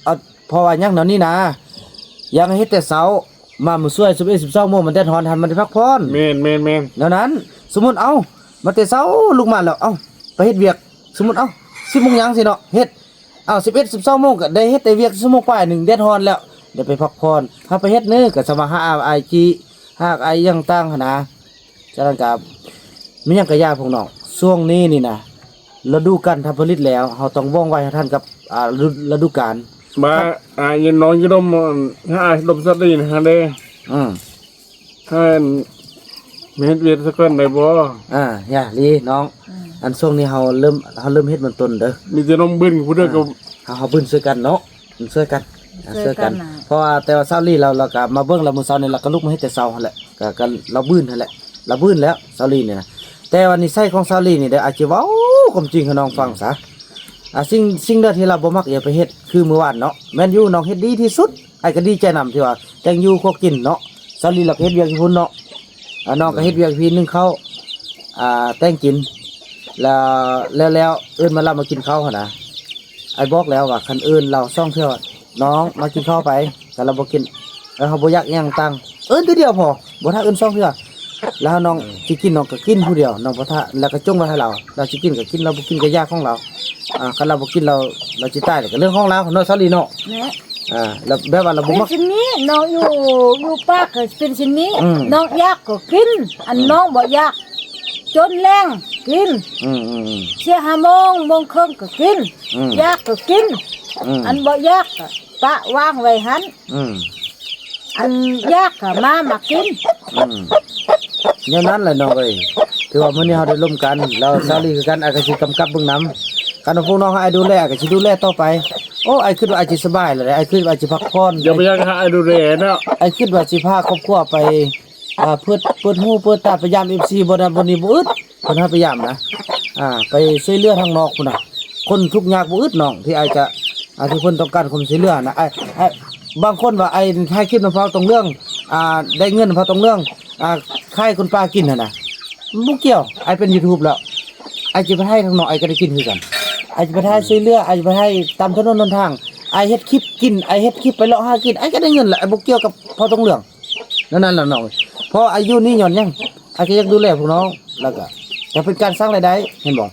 ເອົາ ເພາະວ່າຫຍັງແນວນີ້ນະ ຢາກໃຫ້ເຮັດແຕ່ເຊົ້າ ມາມື້ຊ່ວຍ ສິບເອັດ ສິບສອງໂມງ ມັນແດດຮ້ອນຫັ້ນ ມັນໄດ້ພັກຜ່ອນ. ແມ່ນໆໆ ແນວນັ້ນ. ສົມມຸດ ເອົ້າ ມາແຕ່ເຊົ້າ ລຸກມາແລ້ວ ເອົ້າ ໄປເຮັດວຽກ ສົມມຸດ ເອົ້າ ສິບໂມງຫຍັງຊີ້ເນາະ ເຮັດ ອ້າວ ສິບເອັດ ສິບສອງໂມງກໍໄດ້ເຮັດແຕ່ວຽກຊົ່ວໂມງປາຍໜຶ່ງ ແດດຮ້ອນແລ້ວ ໄດ້ໄປພັກຜ່ອນ. ເຮົາໄປເຮັດນີ້ກໍສາມາດຫາອ້າຍຈີ້ ຫາອ້າຍຫຍັງຕ່າງຫັ້ນນະ. ຈາກນັ້ນກໍມີຫຍັງກໍຢ່າພວກນ້ອງ ຊ່ວງນີ້ນີ້ນະ ລະດູການທຳຜະລິດແລ້ວ ເຮົາຕ້ອງວ່ອງໄວໃຫ້ທັນກັບ ອ່າ ລະດູ ລະດູການ. ມາ ອ່າ ຍາມນ້ອງຢູ່ດົມ ຫາອ້າຍດົມສາລີນະເດ້. ອືມ ເຮັດວຽກສາກ່ອນໄດ້ບໍ່? ອ່າ ຢ່າລີນ້ອງ. ອືມ ອັນຊ່ວງນີ້ເຮົາເລີ່ມ ເຮົາເລີ່ມເຮັດເບື້ອງຕົ້ນເດີ. ມີແຕ່ນ້ອງບືນຜູ້ດຽວກໍ ອ່າ ເຮົາ ເຮົາບືນຊ່ວຍກັນເນາະ ຊ່ວຍກັນ ອ່າ ຊ່ວຍກັນນະ. ເພາະວ່າແຕ່ວ່າຊາວລີລາວ ລາວກໍມາເບິ່ງລາວ ມື້ເຊົ້ານີ້ລາວກໍລຸກມາເຮັດແຕ່ເຊົ້າຫັ້ນແຫຼະ ກໍ ກໍລາວບືນຫັ້ນແຫຼະ ລາວບືນແລ້ວຊາວລີນີ້ນະ. ແຕ່ວ່ານິໄສຂອງຊາວລີນີ້ເດີ ອາດຈະເວົ້າຄວາມຈິງໃຫ້ນ້ອງຟັງຊະ. ອ່າ ສິ່ງ ສິ່ງໃດທີ່ລາວບໍ່ມັກ ຢ່າໄປເຮັດ. ຄືມື້ວານເນາະ ແມ່ນຢູ່ ນ້ອງເຮັດດີທີ່ສຸດ. ອ້າຍກໍດີໃຈນຳທີ່ວ່າແຕ່ງຢູ່ຄົວກິນເນາະ. ຊາວລີລາວກໍເຮັດວຽກຢູ່ພຸ້ນເນາະ. ອ່າ ນ້ອງກໍເຮັດວຽກຢູ່ພີ້ ໜຶ້ງເຂົ້າ ອ່າ ແຕ່ງກິນ ແລ້ວ ແລ້ວ ແລ້ວເອີ້ນມາ ລາວມາກິນເຂົ້າຫັ້ນນະ. ອ້າຍບອກແລ້ວວ່າຄັນເອີ້ນລາວສອງເທື່ອ ນ້ອງມາກິນເຂົ້າໄປ ຄັນລາວບໍ່ກິນ ເອີ ເຮົາບໍ່ຢາກຫຍັງຕ່າງ ເອີ້ນເທື່ອດຽວພໍ ບໍ່ຖ້າເອີ້ນສອງເທື່ອ. ແລ້ວນ້ອງ ອືມ ຊິກິນ ນ້ອງກໍກິນຜູ້ດຽວ ນ້ອງບໍ່ຖ້າ ແລ້ວກໍຈົ່ງໄວ້ໃຫ້ລາວ ລາວຊິກິນກໍກິນ ລາວບໍ່ກິນກໍຢ່າຂອງລາວ. ອ່າ ຄັນລາວບໍ່ກິນ ລາວ ລາວຊິຕາຍ ແລ້ວກໍເລື່ອງຂອງລາວເນາະ ຊາວລີເນາະ. ແມ່ນ ອ່າ ແລ້ວແບບວ່າລາວບໍ່ມັກ ເປັນເຊັ່ນນີ້ ນ້ອງຢູ່ ຢູ່ປ່າກໍເປັນເຊັ່ນນີ້. ອືມ ນ້ອງຢາກກໍກິນ ອັນ ອືມ ນ້ອງບໍ່ຢາກ ຈົນແລງກິນ. ອືມໆໆ ເສຍຫ້າໂມງ ໂມງເຄິ່ງກໍກິນ. ອືມ ຢາກກໍກິນ. ອືມ ອັນບໍ່ຢາກກໍປະວາງໄວ້ຫັ້ນ. ອືມ ອັນຢາກກໍມາ ມາກິນ. ອືມ ແນວນັ້ນແຫຼະນ້ອງເອີຍ. ຖືວ່າມື້ນີ້ເຮົາໄດ້ລົມກັນ ແລ້ວຊາວລີຄືກັນ ອ້າຍກໍຊິກຳກັບເບິ່ງນຳ. ຄັນວ່າພວກນ້ອງໃຫ້ອ້າຍດູແລ ອ້າຍກໍຊິດູແລຕໍ່ໄປ. ໂອ້ ອ້າຍຄິດວ່າອ້າຍຊິສະບາຍແລ້ວເດ້ ອ້າຍຄິດວ່າອ້າຍຊິພັກຜ່ອນ. ຢ່າໄປຢາກໃຫ້ອ້າຍດູແລເນາະ. ອ້າຍຄິດວ່າຊິພາຄອບຄົວໄປ ອ່າ ເປີດ ເປີດຫູເປີດຕາ ໄປຢາມເອັຟຊີ ບໍ່ນັ້ນບໍ່ນີ້ບໍ່ອຶດ. ເພິ່ນໃຫ້ໄປຢາມນະ ອ່າ ໄປຊ່ວຍເຫຼືອທາງນອກພຸ້ນນະ. ຄົນທຸກຍາກບໍ່ອຶດນ້ອງ ທີ່ອ້າຍຈະ ອ່າ ທີ່ເພິ່ນຕ້ອງການຄວາມຊ່ວຍເຫຼືອນະ. ອ້າຍ ອ້າຍ ບາງຄົນວ່າອ້າຍຖ່າຍຄລິບນຳພາວຕົງເລື່ອງ ອ່າ ໄດ້ເງິນນຳພາວຕົງເລື່ອງ ອ່າ ຂາຍຄົນປ່າກິນຫັ້ນນະ ບໍ່ກ່ຽວ. ອ້າຍເປັນຢູທູບແລ້ວ ອ້າຍຈະໄປຖ່າຍທາງນອກ ອ້າຍກໍໄດ້ກິນຄືກັນ. ອ້າຍຈະໄປຖ່າຍຊ່ວຍເຫຼືອ ອ້າຍຈະໄປຖ່າຍຕາມຖະໜົນຫົນທາງ ອ້າຍເຮັດຄລິບກິນ ອ້າຍເຮັດຄລິບໄປເລາະຫາກິນ ອ້າຍກໍໄດ້ເງິນລະ ອ້າຍບໍ່ກ່ຽວກັບພໍ່ຕົງເຫຼືອງ ແນວນັ້ນລະນ້ອງ. ເພາະອາຍຸນີ້ຍ້ອນຫຍັງ ອ້າຍກໍຢາກດູແລພວກນ້ອງ ແລ້ວກໍຈະເປັນການສ້າງລາຍໄດ້ ເຫັນບໍ່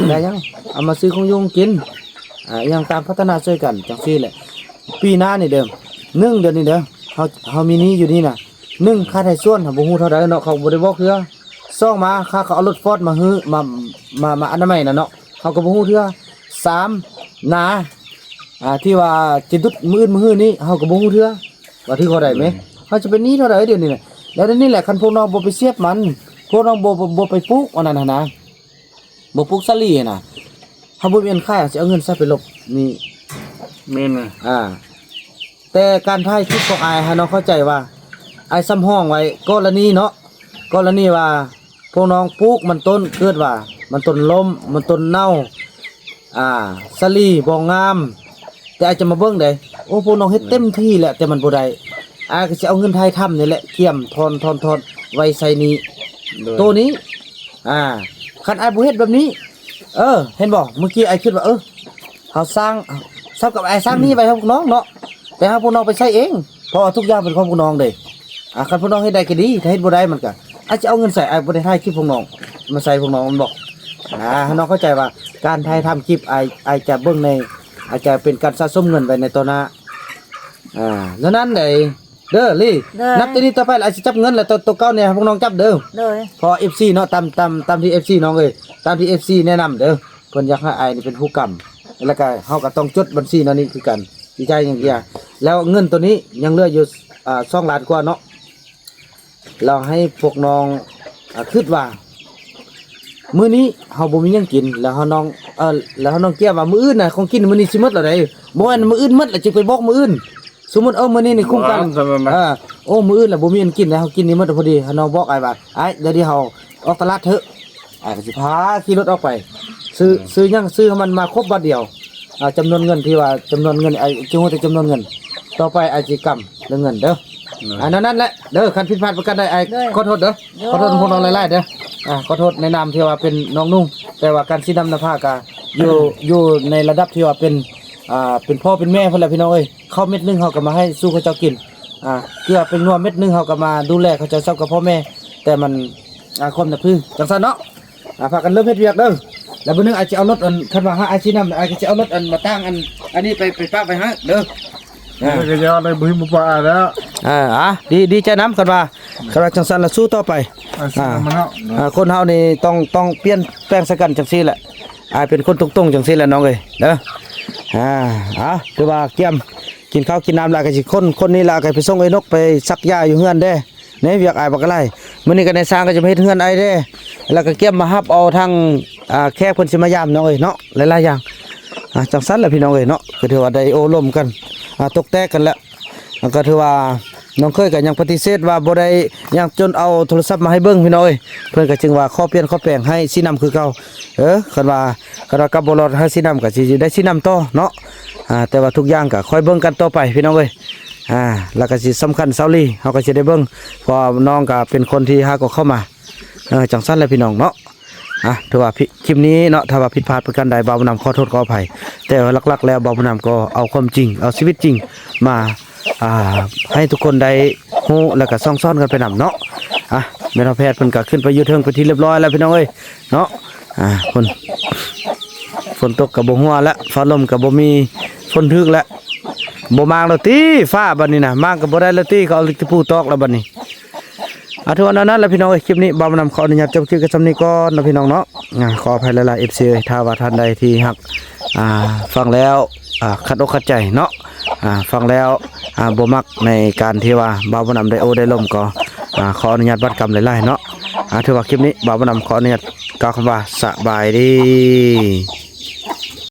ໄດ້ຫຍັງ ເອົາມາຊື້ຂອງຢູ່ຂອງກິນ ອ່າ ອີ່ຫຍັງຕາມພັດທະນາຊ່ວຍກັນ ຈັ່ງຊີ້ແຫຼະ. ປີໜ້ານີ້ເດີ ໜຶ່ງ ດຽວນີ້ເດີ ເຮົາ ເຮົາມີໜີ້ຢູ່ນີ້ນະ ໜຶ່ງ ຄ່າໄຖສວນ ເຮົາບໍ່ຮູ້ເທົ່າໃດເນາະ ເຂົາບໍ່ໄດ້ບອກເທື່ອ. ສອງ ມາ ຄ່າເຂົາເອົາລົດຟອດມາຮື້ ມາ ມາ ມາອະນາໄມນະເນາະ ເຮົາກໍບໍ່ຮູ້ເທື່ອ. ສາມ ນາ ອ່າ ທີ່ວ່າຈະດຸດມື້ອື່ນມື້ຮືນີ້ ເຮົາກໍບໍ່ຮູ້ເທື່ອວ່າຖືກເທົ່າໃດແມ ອືມ ເຮົາຈະເປັນໜີ້ເທົ່າໃດດຽວນີ້ນະ. ແລ້ວດຽວນີ້ແຫຼະ ຄັນພວກນ້ອງບໍ່ໄປສຽບມັນ ພວກນ້ອງບໍ່ ບໍ່ ບໍ່ໄປປູກອັນນັ້ນຫັ້ນນະ ບໍ່ປູກສາລີຫັ້ນນະ ເຮົາບໍ່ມີອັນຂາຍ ເຮົາຊິເອົາເງິນໃສໄປລົບໜີ້ ແມ່ນແຫຼະ ອ່າ ແຕ່ການຖ່າຍຄລິບຂອງອ້າຍ ໃຫ້ນ້ອງເຂົ້າໃຈວ່າ ອ້າຍສຳຮອງໄວ້ກໍລະນີເນາະ ກໍລະນີວ່າ ພວກນ້ອງປູກມັນຕົ້ນ ເກີດວ່າມັນຕົ້ນລົ້ມ ມັນຕົ້ນເນົ່າ ອ່າ ສາລີບໍ່ງາມ ແຕ່ອ້າຍຈະມາເບິ່ງເດ້ ໂອ້ ພວກນ້ອງເຮັດເຕັມທີ່ແລ້ວ ແຕ່ມັນບໍ່ໄດ້ ອ້າຍກໍຊິເອົາເງິນຖ່າຍທຳນີ້ແຫຼະ ກຽມ ທ້ອນ ທ້ອນ ທ້ອນ ໄວ້ໃສ່ໜີ້ ໂດຍ ໂຕນີ້ ອ່າ ຄັນອ້າຍບໍ່ເຮັດແບບນີ້ ເອີ ເຫັນບໍ່ ເມື່ອກີ້ອ້າຍຄິດວ່າ ເອີ ເຮົາສ້າງ ສ່ຳກັບອ້າຍສ້າງໜີ້ໄວ້ໃຫ້ພວກນ້ອງເນາະ ແຕ່ໃຫ້ພວກນ້ອງໄປໃຊ້ເອງ ເພາະວ່າທຸກຢ່າງເປັນຂອງພວກນ້ອງເດ້. ອ່າ ຄັນພວກນ້ອງເຮັດໄດ້ກໍດີ ຖ້າເຮັດບໍ່ໄດ້ມັນກໍ ອ້າຍຈະເອົາເງິນໃສ ອ້າຍບໍ່ໄດ້ຖ່າຍຄລິບພວກນ້ອງມາໃສ່ພວກນ້ອງ ແມ່ນບໍ່? ອ່າ ໃຫ້ນ້ອງເຂົ້າໃຈວ່າ ການຖ່າຍທຳຄລິບ ອ້າຍ ອ້າຍຈະເບິ່ງໃນ ອາດຈະເປັນການສະສົມເງິນໄວ້ໃນຕໍ່ໜ້າ ອ່າ ແນວນັ້ນໃດ ເດີລີ ໂດຍ ນັບແຕ່ນີ້ຕໍ່ໄປ ອ້າຍຊິຈັບເງິນ ແລ້ວໂຕ ໂຕເກົ່ານີ້ໃຫ້ພວກນ້ອງຈັບເດີ ໂດຍ ເພາະເອັຟຊີເນາະ ຕາມ ຕາມ ຕາມທີ່ເອັຟຊີ ນ້ອງເອີຍ ຕາມທີ່ເອັຟຊີແນະນຳເດີ ເພິ່ນຢາກໃຫ້ອ້າຍນີ້ເປັນຜູ້ກຳ ແລ້ວກໍເຮົາກໍຕ້ອງຈົດບັນຊີແນວນີ້ຄືກັນ ຊິຈ່າຍຫຍັງເທື່ອ ແລ້ວເງິນໂຕນີ້ຍັງເຫຼືອຢູ່ ອ່າ ສອງລ້ານກວ່າເນາະ ແລ້ວໃຫ້ພວກນ້ອງ ອ່າ ຄິດວ່າ ມື້ນີ້ເຮົາບໍ່ມີຫຍັງກິນ ແລ້ວເຮົານ້ອງ ເອີ ແລ້ວເຮົານ້ອງກຽມວ່າ ມື້ອື່ນນະ ຂອງກິນມື້ນີ້ຊິໝົດແລ້ວໃດ ບໍ່ແມ່ນມື້ອື່ນໝົດແລ້ວຈຶ່ງໄປບອກມື້ອື່ນ ສົມມຸດ ເອີ ມື້ນີ້ນີ້ຄຸ້ມກັນ ບໍ່ ເອີ ໂອ້ ມື້ອື່ນລະບໍ່ມີອັນກິນແລ້ວ ເຮົາກິນນີ້ໝົດພໍດີ ເຮົານ້ອງບອກອ້າຍວ່າ ອ້າຍ ດຽວນີ້ເຮົາອອກຕະຫຼາດເຖາະ ອ້າຍກໍຊິພາຂີ່ລົດອອກໄປ ຊື້ ອືມ ຊື້ຫຍັງ ຊື້ໃຫ້ມັນມາຄົບບາດດຽວ ອ່າ ຈຳນວນເງິນທີ່ວ່າ ຈຳນວນເງິນ ອ້າຍຊິຮູ້ແຕ່ຈຳນວນເງິນ ຕໍ່ໄປອ້າຍຊິກຳເລື່ອງເງິນເດີ ອືມ ອ່າ ນັ້ນແຫຼະເດີ ຄັນຜິດພາດປະການໃດ ອ້າຍ ໂດຍ ຂໍໂທດເດີ ໂດຍ ຂໍໂທດພວກນ້ອງຫຼາຍໆເດີ ອ່າ ຂໍໂທດໃນນາມທີ່ວ່າເປັນນ້ອງນຸ່ງ ແຕ່ວ່າການຊີ້ນຳນຳພາກະຢູ່ ຢູ່ໃນລະດັບທີ່ວ່າເປັນ ອ່າ ເປັນພໍ່ເປັນແມ່ພຸ້ນແຫຼະພີ່ນ້ອງເອີຍ ເຂົ້າເມັດໜຶ່ງເຮົາກໍມາໃຫ້ສູ່ເຂົາເຈົ້າກິນ ອ່າ ເກືອເປັນນົວເມັດໜຶ່ງເຮົາກໍມາດູແລເຂົາເຈົ້າສ່ຳກັບພໍ່ແມ່ ແຕ່ມັນ ອ່າ ຄວາມນັບຖື ຈັ່ງຊັ້ນເນາະ ອ່າ ພາກັນເລີ່ມເຮັດວຽກເດີ ແລ້ວມື້ໜຶ່ງອ້າຍຊິເອົາລົດອັນ ຄັນວ່າຫາອ້າຍຊິນຳ ອ້າຍກໍຊິເອົາລົດອັນມາຕັ້ງອັນ ອັນນີ້ໄປ ໄປປະໄວ້ໃຫ້ເດີ ອ່າ ກໍຢ່າໄດ້ບໍ່ຫິວບໍ່ປາແລ້ວ ເອີ ອ່າ ດີ ດີໃຈນຳ ຄັນວ່າ ຄັນວ່າຈັ່ງຊັ້ນລະສູ້ຕໍ່ໄປ ອ່າ ອ່າ ຄົນເຮົານີ້ຕ້ອງ ຕ້ອງປ່ຽນແປງໃສ່ກັນຈັ່ງຊີ້ແຫຼະ ອ້າຍເປັນຄົນຕົງໆຈັ່ງຊີ້ແຫຼະນ້ອງເອີຍເດີ ອ່າ ອ່າ ຖືວ່າກຽມ ກິນເຂົ້າກິນນ້ຳແລ້ວກໍຊິຂົນ ຂົນນີ້ແລ້ວກໍໄປສົ່ງໄອ້ນົກໄປສັກຢາຢູ່ເຮືອນເດ້ ໃນວຽກອ້າຍບັກກະຫຼາຍ ມື້ນີ້ກໍນາຍຊ່າງກໍຈະມາເຮັດເຮືອນອ້າຍເດ້ ແລ້ວກໍກຽມມາຮັບເອົາທາງ ອ່າ ແຂກເພິ່ນຊິມາຢາມນ້ອງເອີຍເນາະ ຫຼາຍໆຢ່າງ ອ່າ ຈັ່ງຊັ້ນແຫຼະພີ່ນ້ອງເອີຍເນາະ ກໍຖືວ່າໄດ້ໂອ້ລົມກັນ ອ່າ ຕົກແຕກກັນແລ້ວ ກໍຖືວ່ານ້ອງເຂີຍກໍຍັງປະຕິເສດວ່າບໍ່ໄດ້ຫຍັງ ຈົນເອົາໂທລະສັບມາໃຫ້ເບິ່ງພີ່ນ້ອງເອີຍ ເພິ່ນກໍຈຶ່ງວ່າຂໍປ່ຽນຂໍແປງໃຫ້ຊີ້ນຳຄືເກົ່າ ເອີ ຄັນວ່າ ຄັນວ່າກັບບໍ່ລອດໃຫ້ຊີ້ນຳກໍຊິໄດ້ຊີ້ນຳຕໍ່ເນາະ ອ່າ ແຕ່ວ່າທຸກຢ່າງກໍຄ່ອຍເບິ່ງກັນຕໍ່ໄປພີ່ນ້ອງເອີຍ ອ່າ ແລ້ວກໍຊິສຳຄັນຊາວລີ ເຮົາກໍຊິໄດ້ເບິ່ງ ເພາະວ່ານ້ອງກໍເປັນຄົນທີ່ຫາກໍເຂົ້າມາ ເອີ ຈັ່ງຊັ້ນແຫຼະພີ່ນ້ອງເນາະ ອ່າ ຖືວ່າ ຄລິບນີ້ເນາະ ຖ້າວ່າຜິດພາດປະການໃດ ບ່າວບຸນນຳຂໍໂທດຂໍອະໄພ ແຕ່ວ່າຫຼັກໆແລ້ວ ບ່າວບຸນນຳກໍເອົາຄວາມຈິງ ເອົາຊີວິດຈິງມາ ອ່າ ໃຫ້ທຸກຄົນໄດ້ຮູ້ ແລ້ວກໍສ່ອງສອນກັນໄປນຳເນາະ ອ່າ ແມ່ນວ່າແພດເພິ່ນກໍຂຶ້ນໄປຢູ່ເທິງເປັນທີ່ລຽບຮ້ອຍແລ້ວພີ່ນ້ອງເອີຍເນາະ ອ່າ ຝົນ ຝົນຕົກກໍບໍ່ຮົ່ວແລ້ວ ຟ້າລົມກໍບໍ່ມີ ຝົນຖືກແລ້ວ ບໍ່ມ້າງແລ້ວຕິ ຟ້າບັດນີ້ນະ ມ້າງກໍບໍ່ໄດ້ແລ້ວຕິ ເຂົາເອົາຕະປູຕອກແລ້ວບັດນີ້ ອ່າ ຖືວ່າແນວນັ້ນແຫຼະພີ່ນ້ອງເອີຍ ຄລິບນີ້ບ່າວບຸນນຳຂໍອະນຸຍາດຈົບຄລິບກັນສ່ຳນີ້ກ່ອນເນາະພີ່ນ້ອງເນາະ ອ່າ ຂໍອະໄພຫຼາຍໆ ເອັຟຊີ ຖ້າວ່າທ່ານໃດທີ່ຮັກ ອ່າ ຟັງແລ້ວ ອ່າ ຂັດອົກຂັດໃຈເນາະ ອ່າ ຟັງແລ້ວ ອ່າ ບໍ່ມັກໃນການທີ່ວ່າບ່າວບຸນນຳໄດ້ໂອ້ໄດ້ລົມກໍ ອ່າ ຂໍອະນຸຍາດບາດກຳຫຼາຍໆເນາະ ອ່າ ຖືວ່າຄລິບນີ້ບ່າວບຸນນຳຂໍອະນຸຍາດກ່າວຄຳວ່າ ສະບາຍດີ.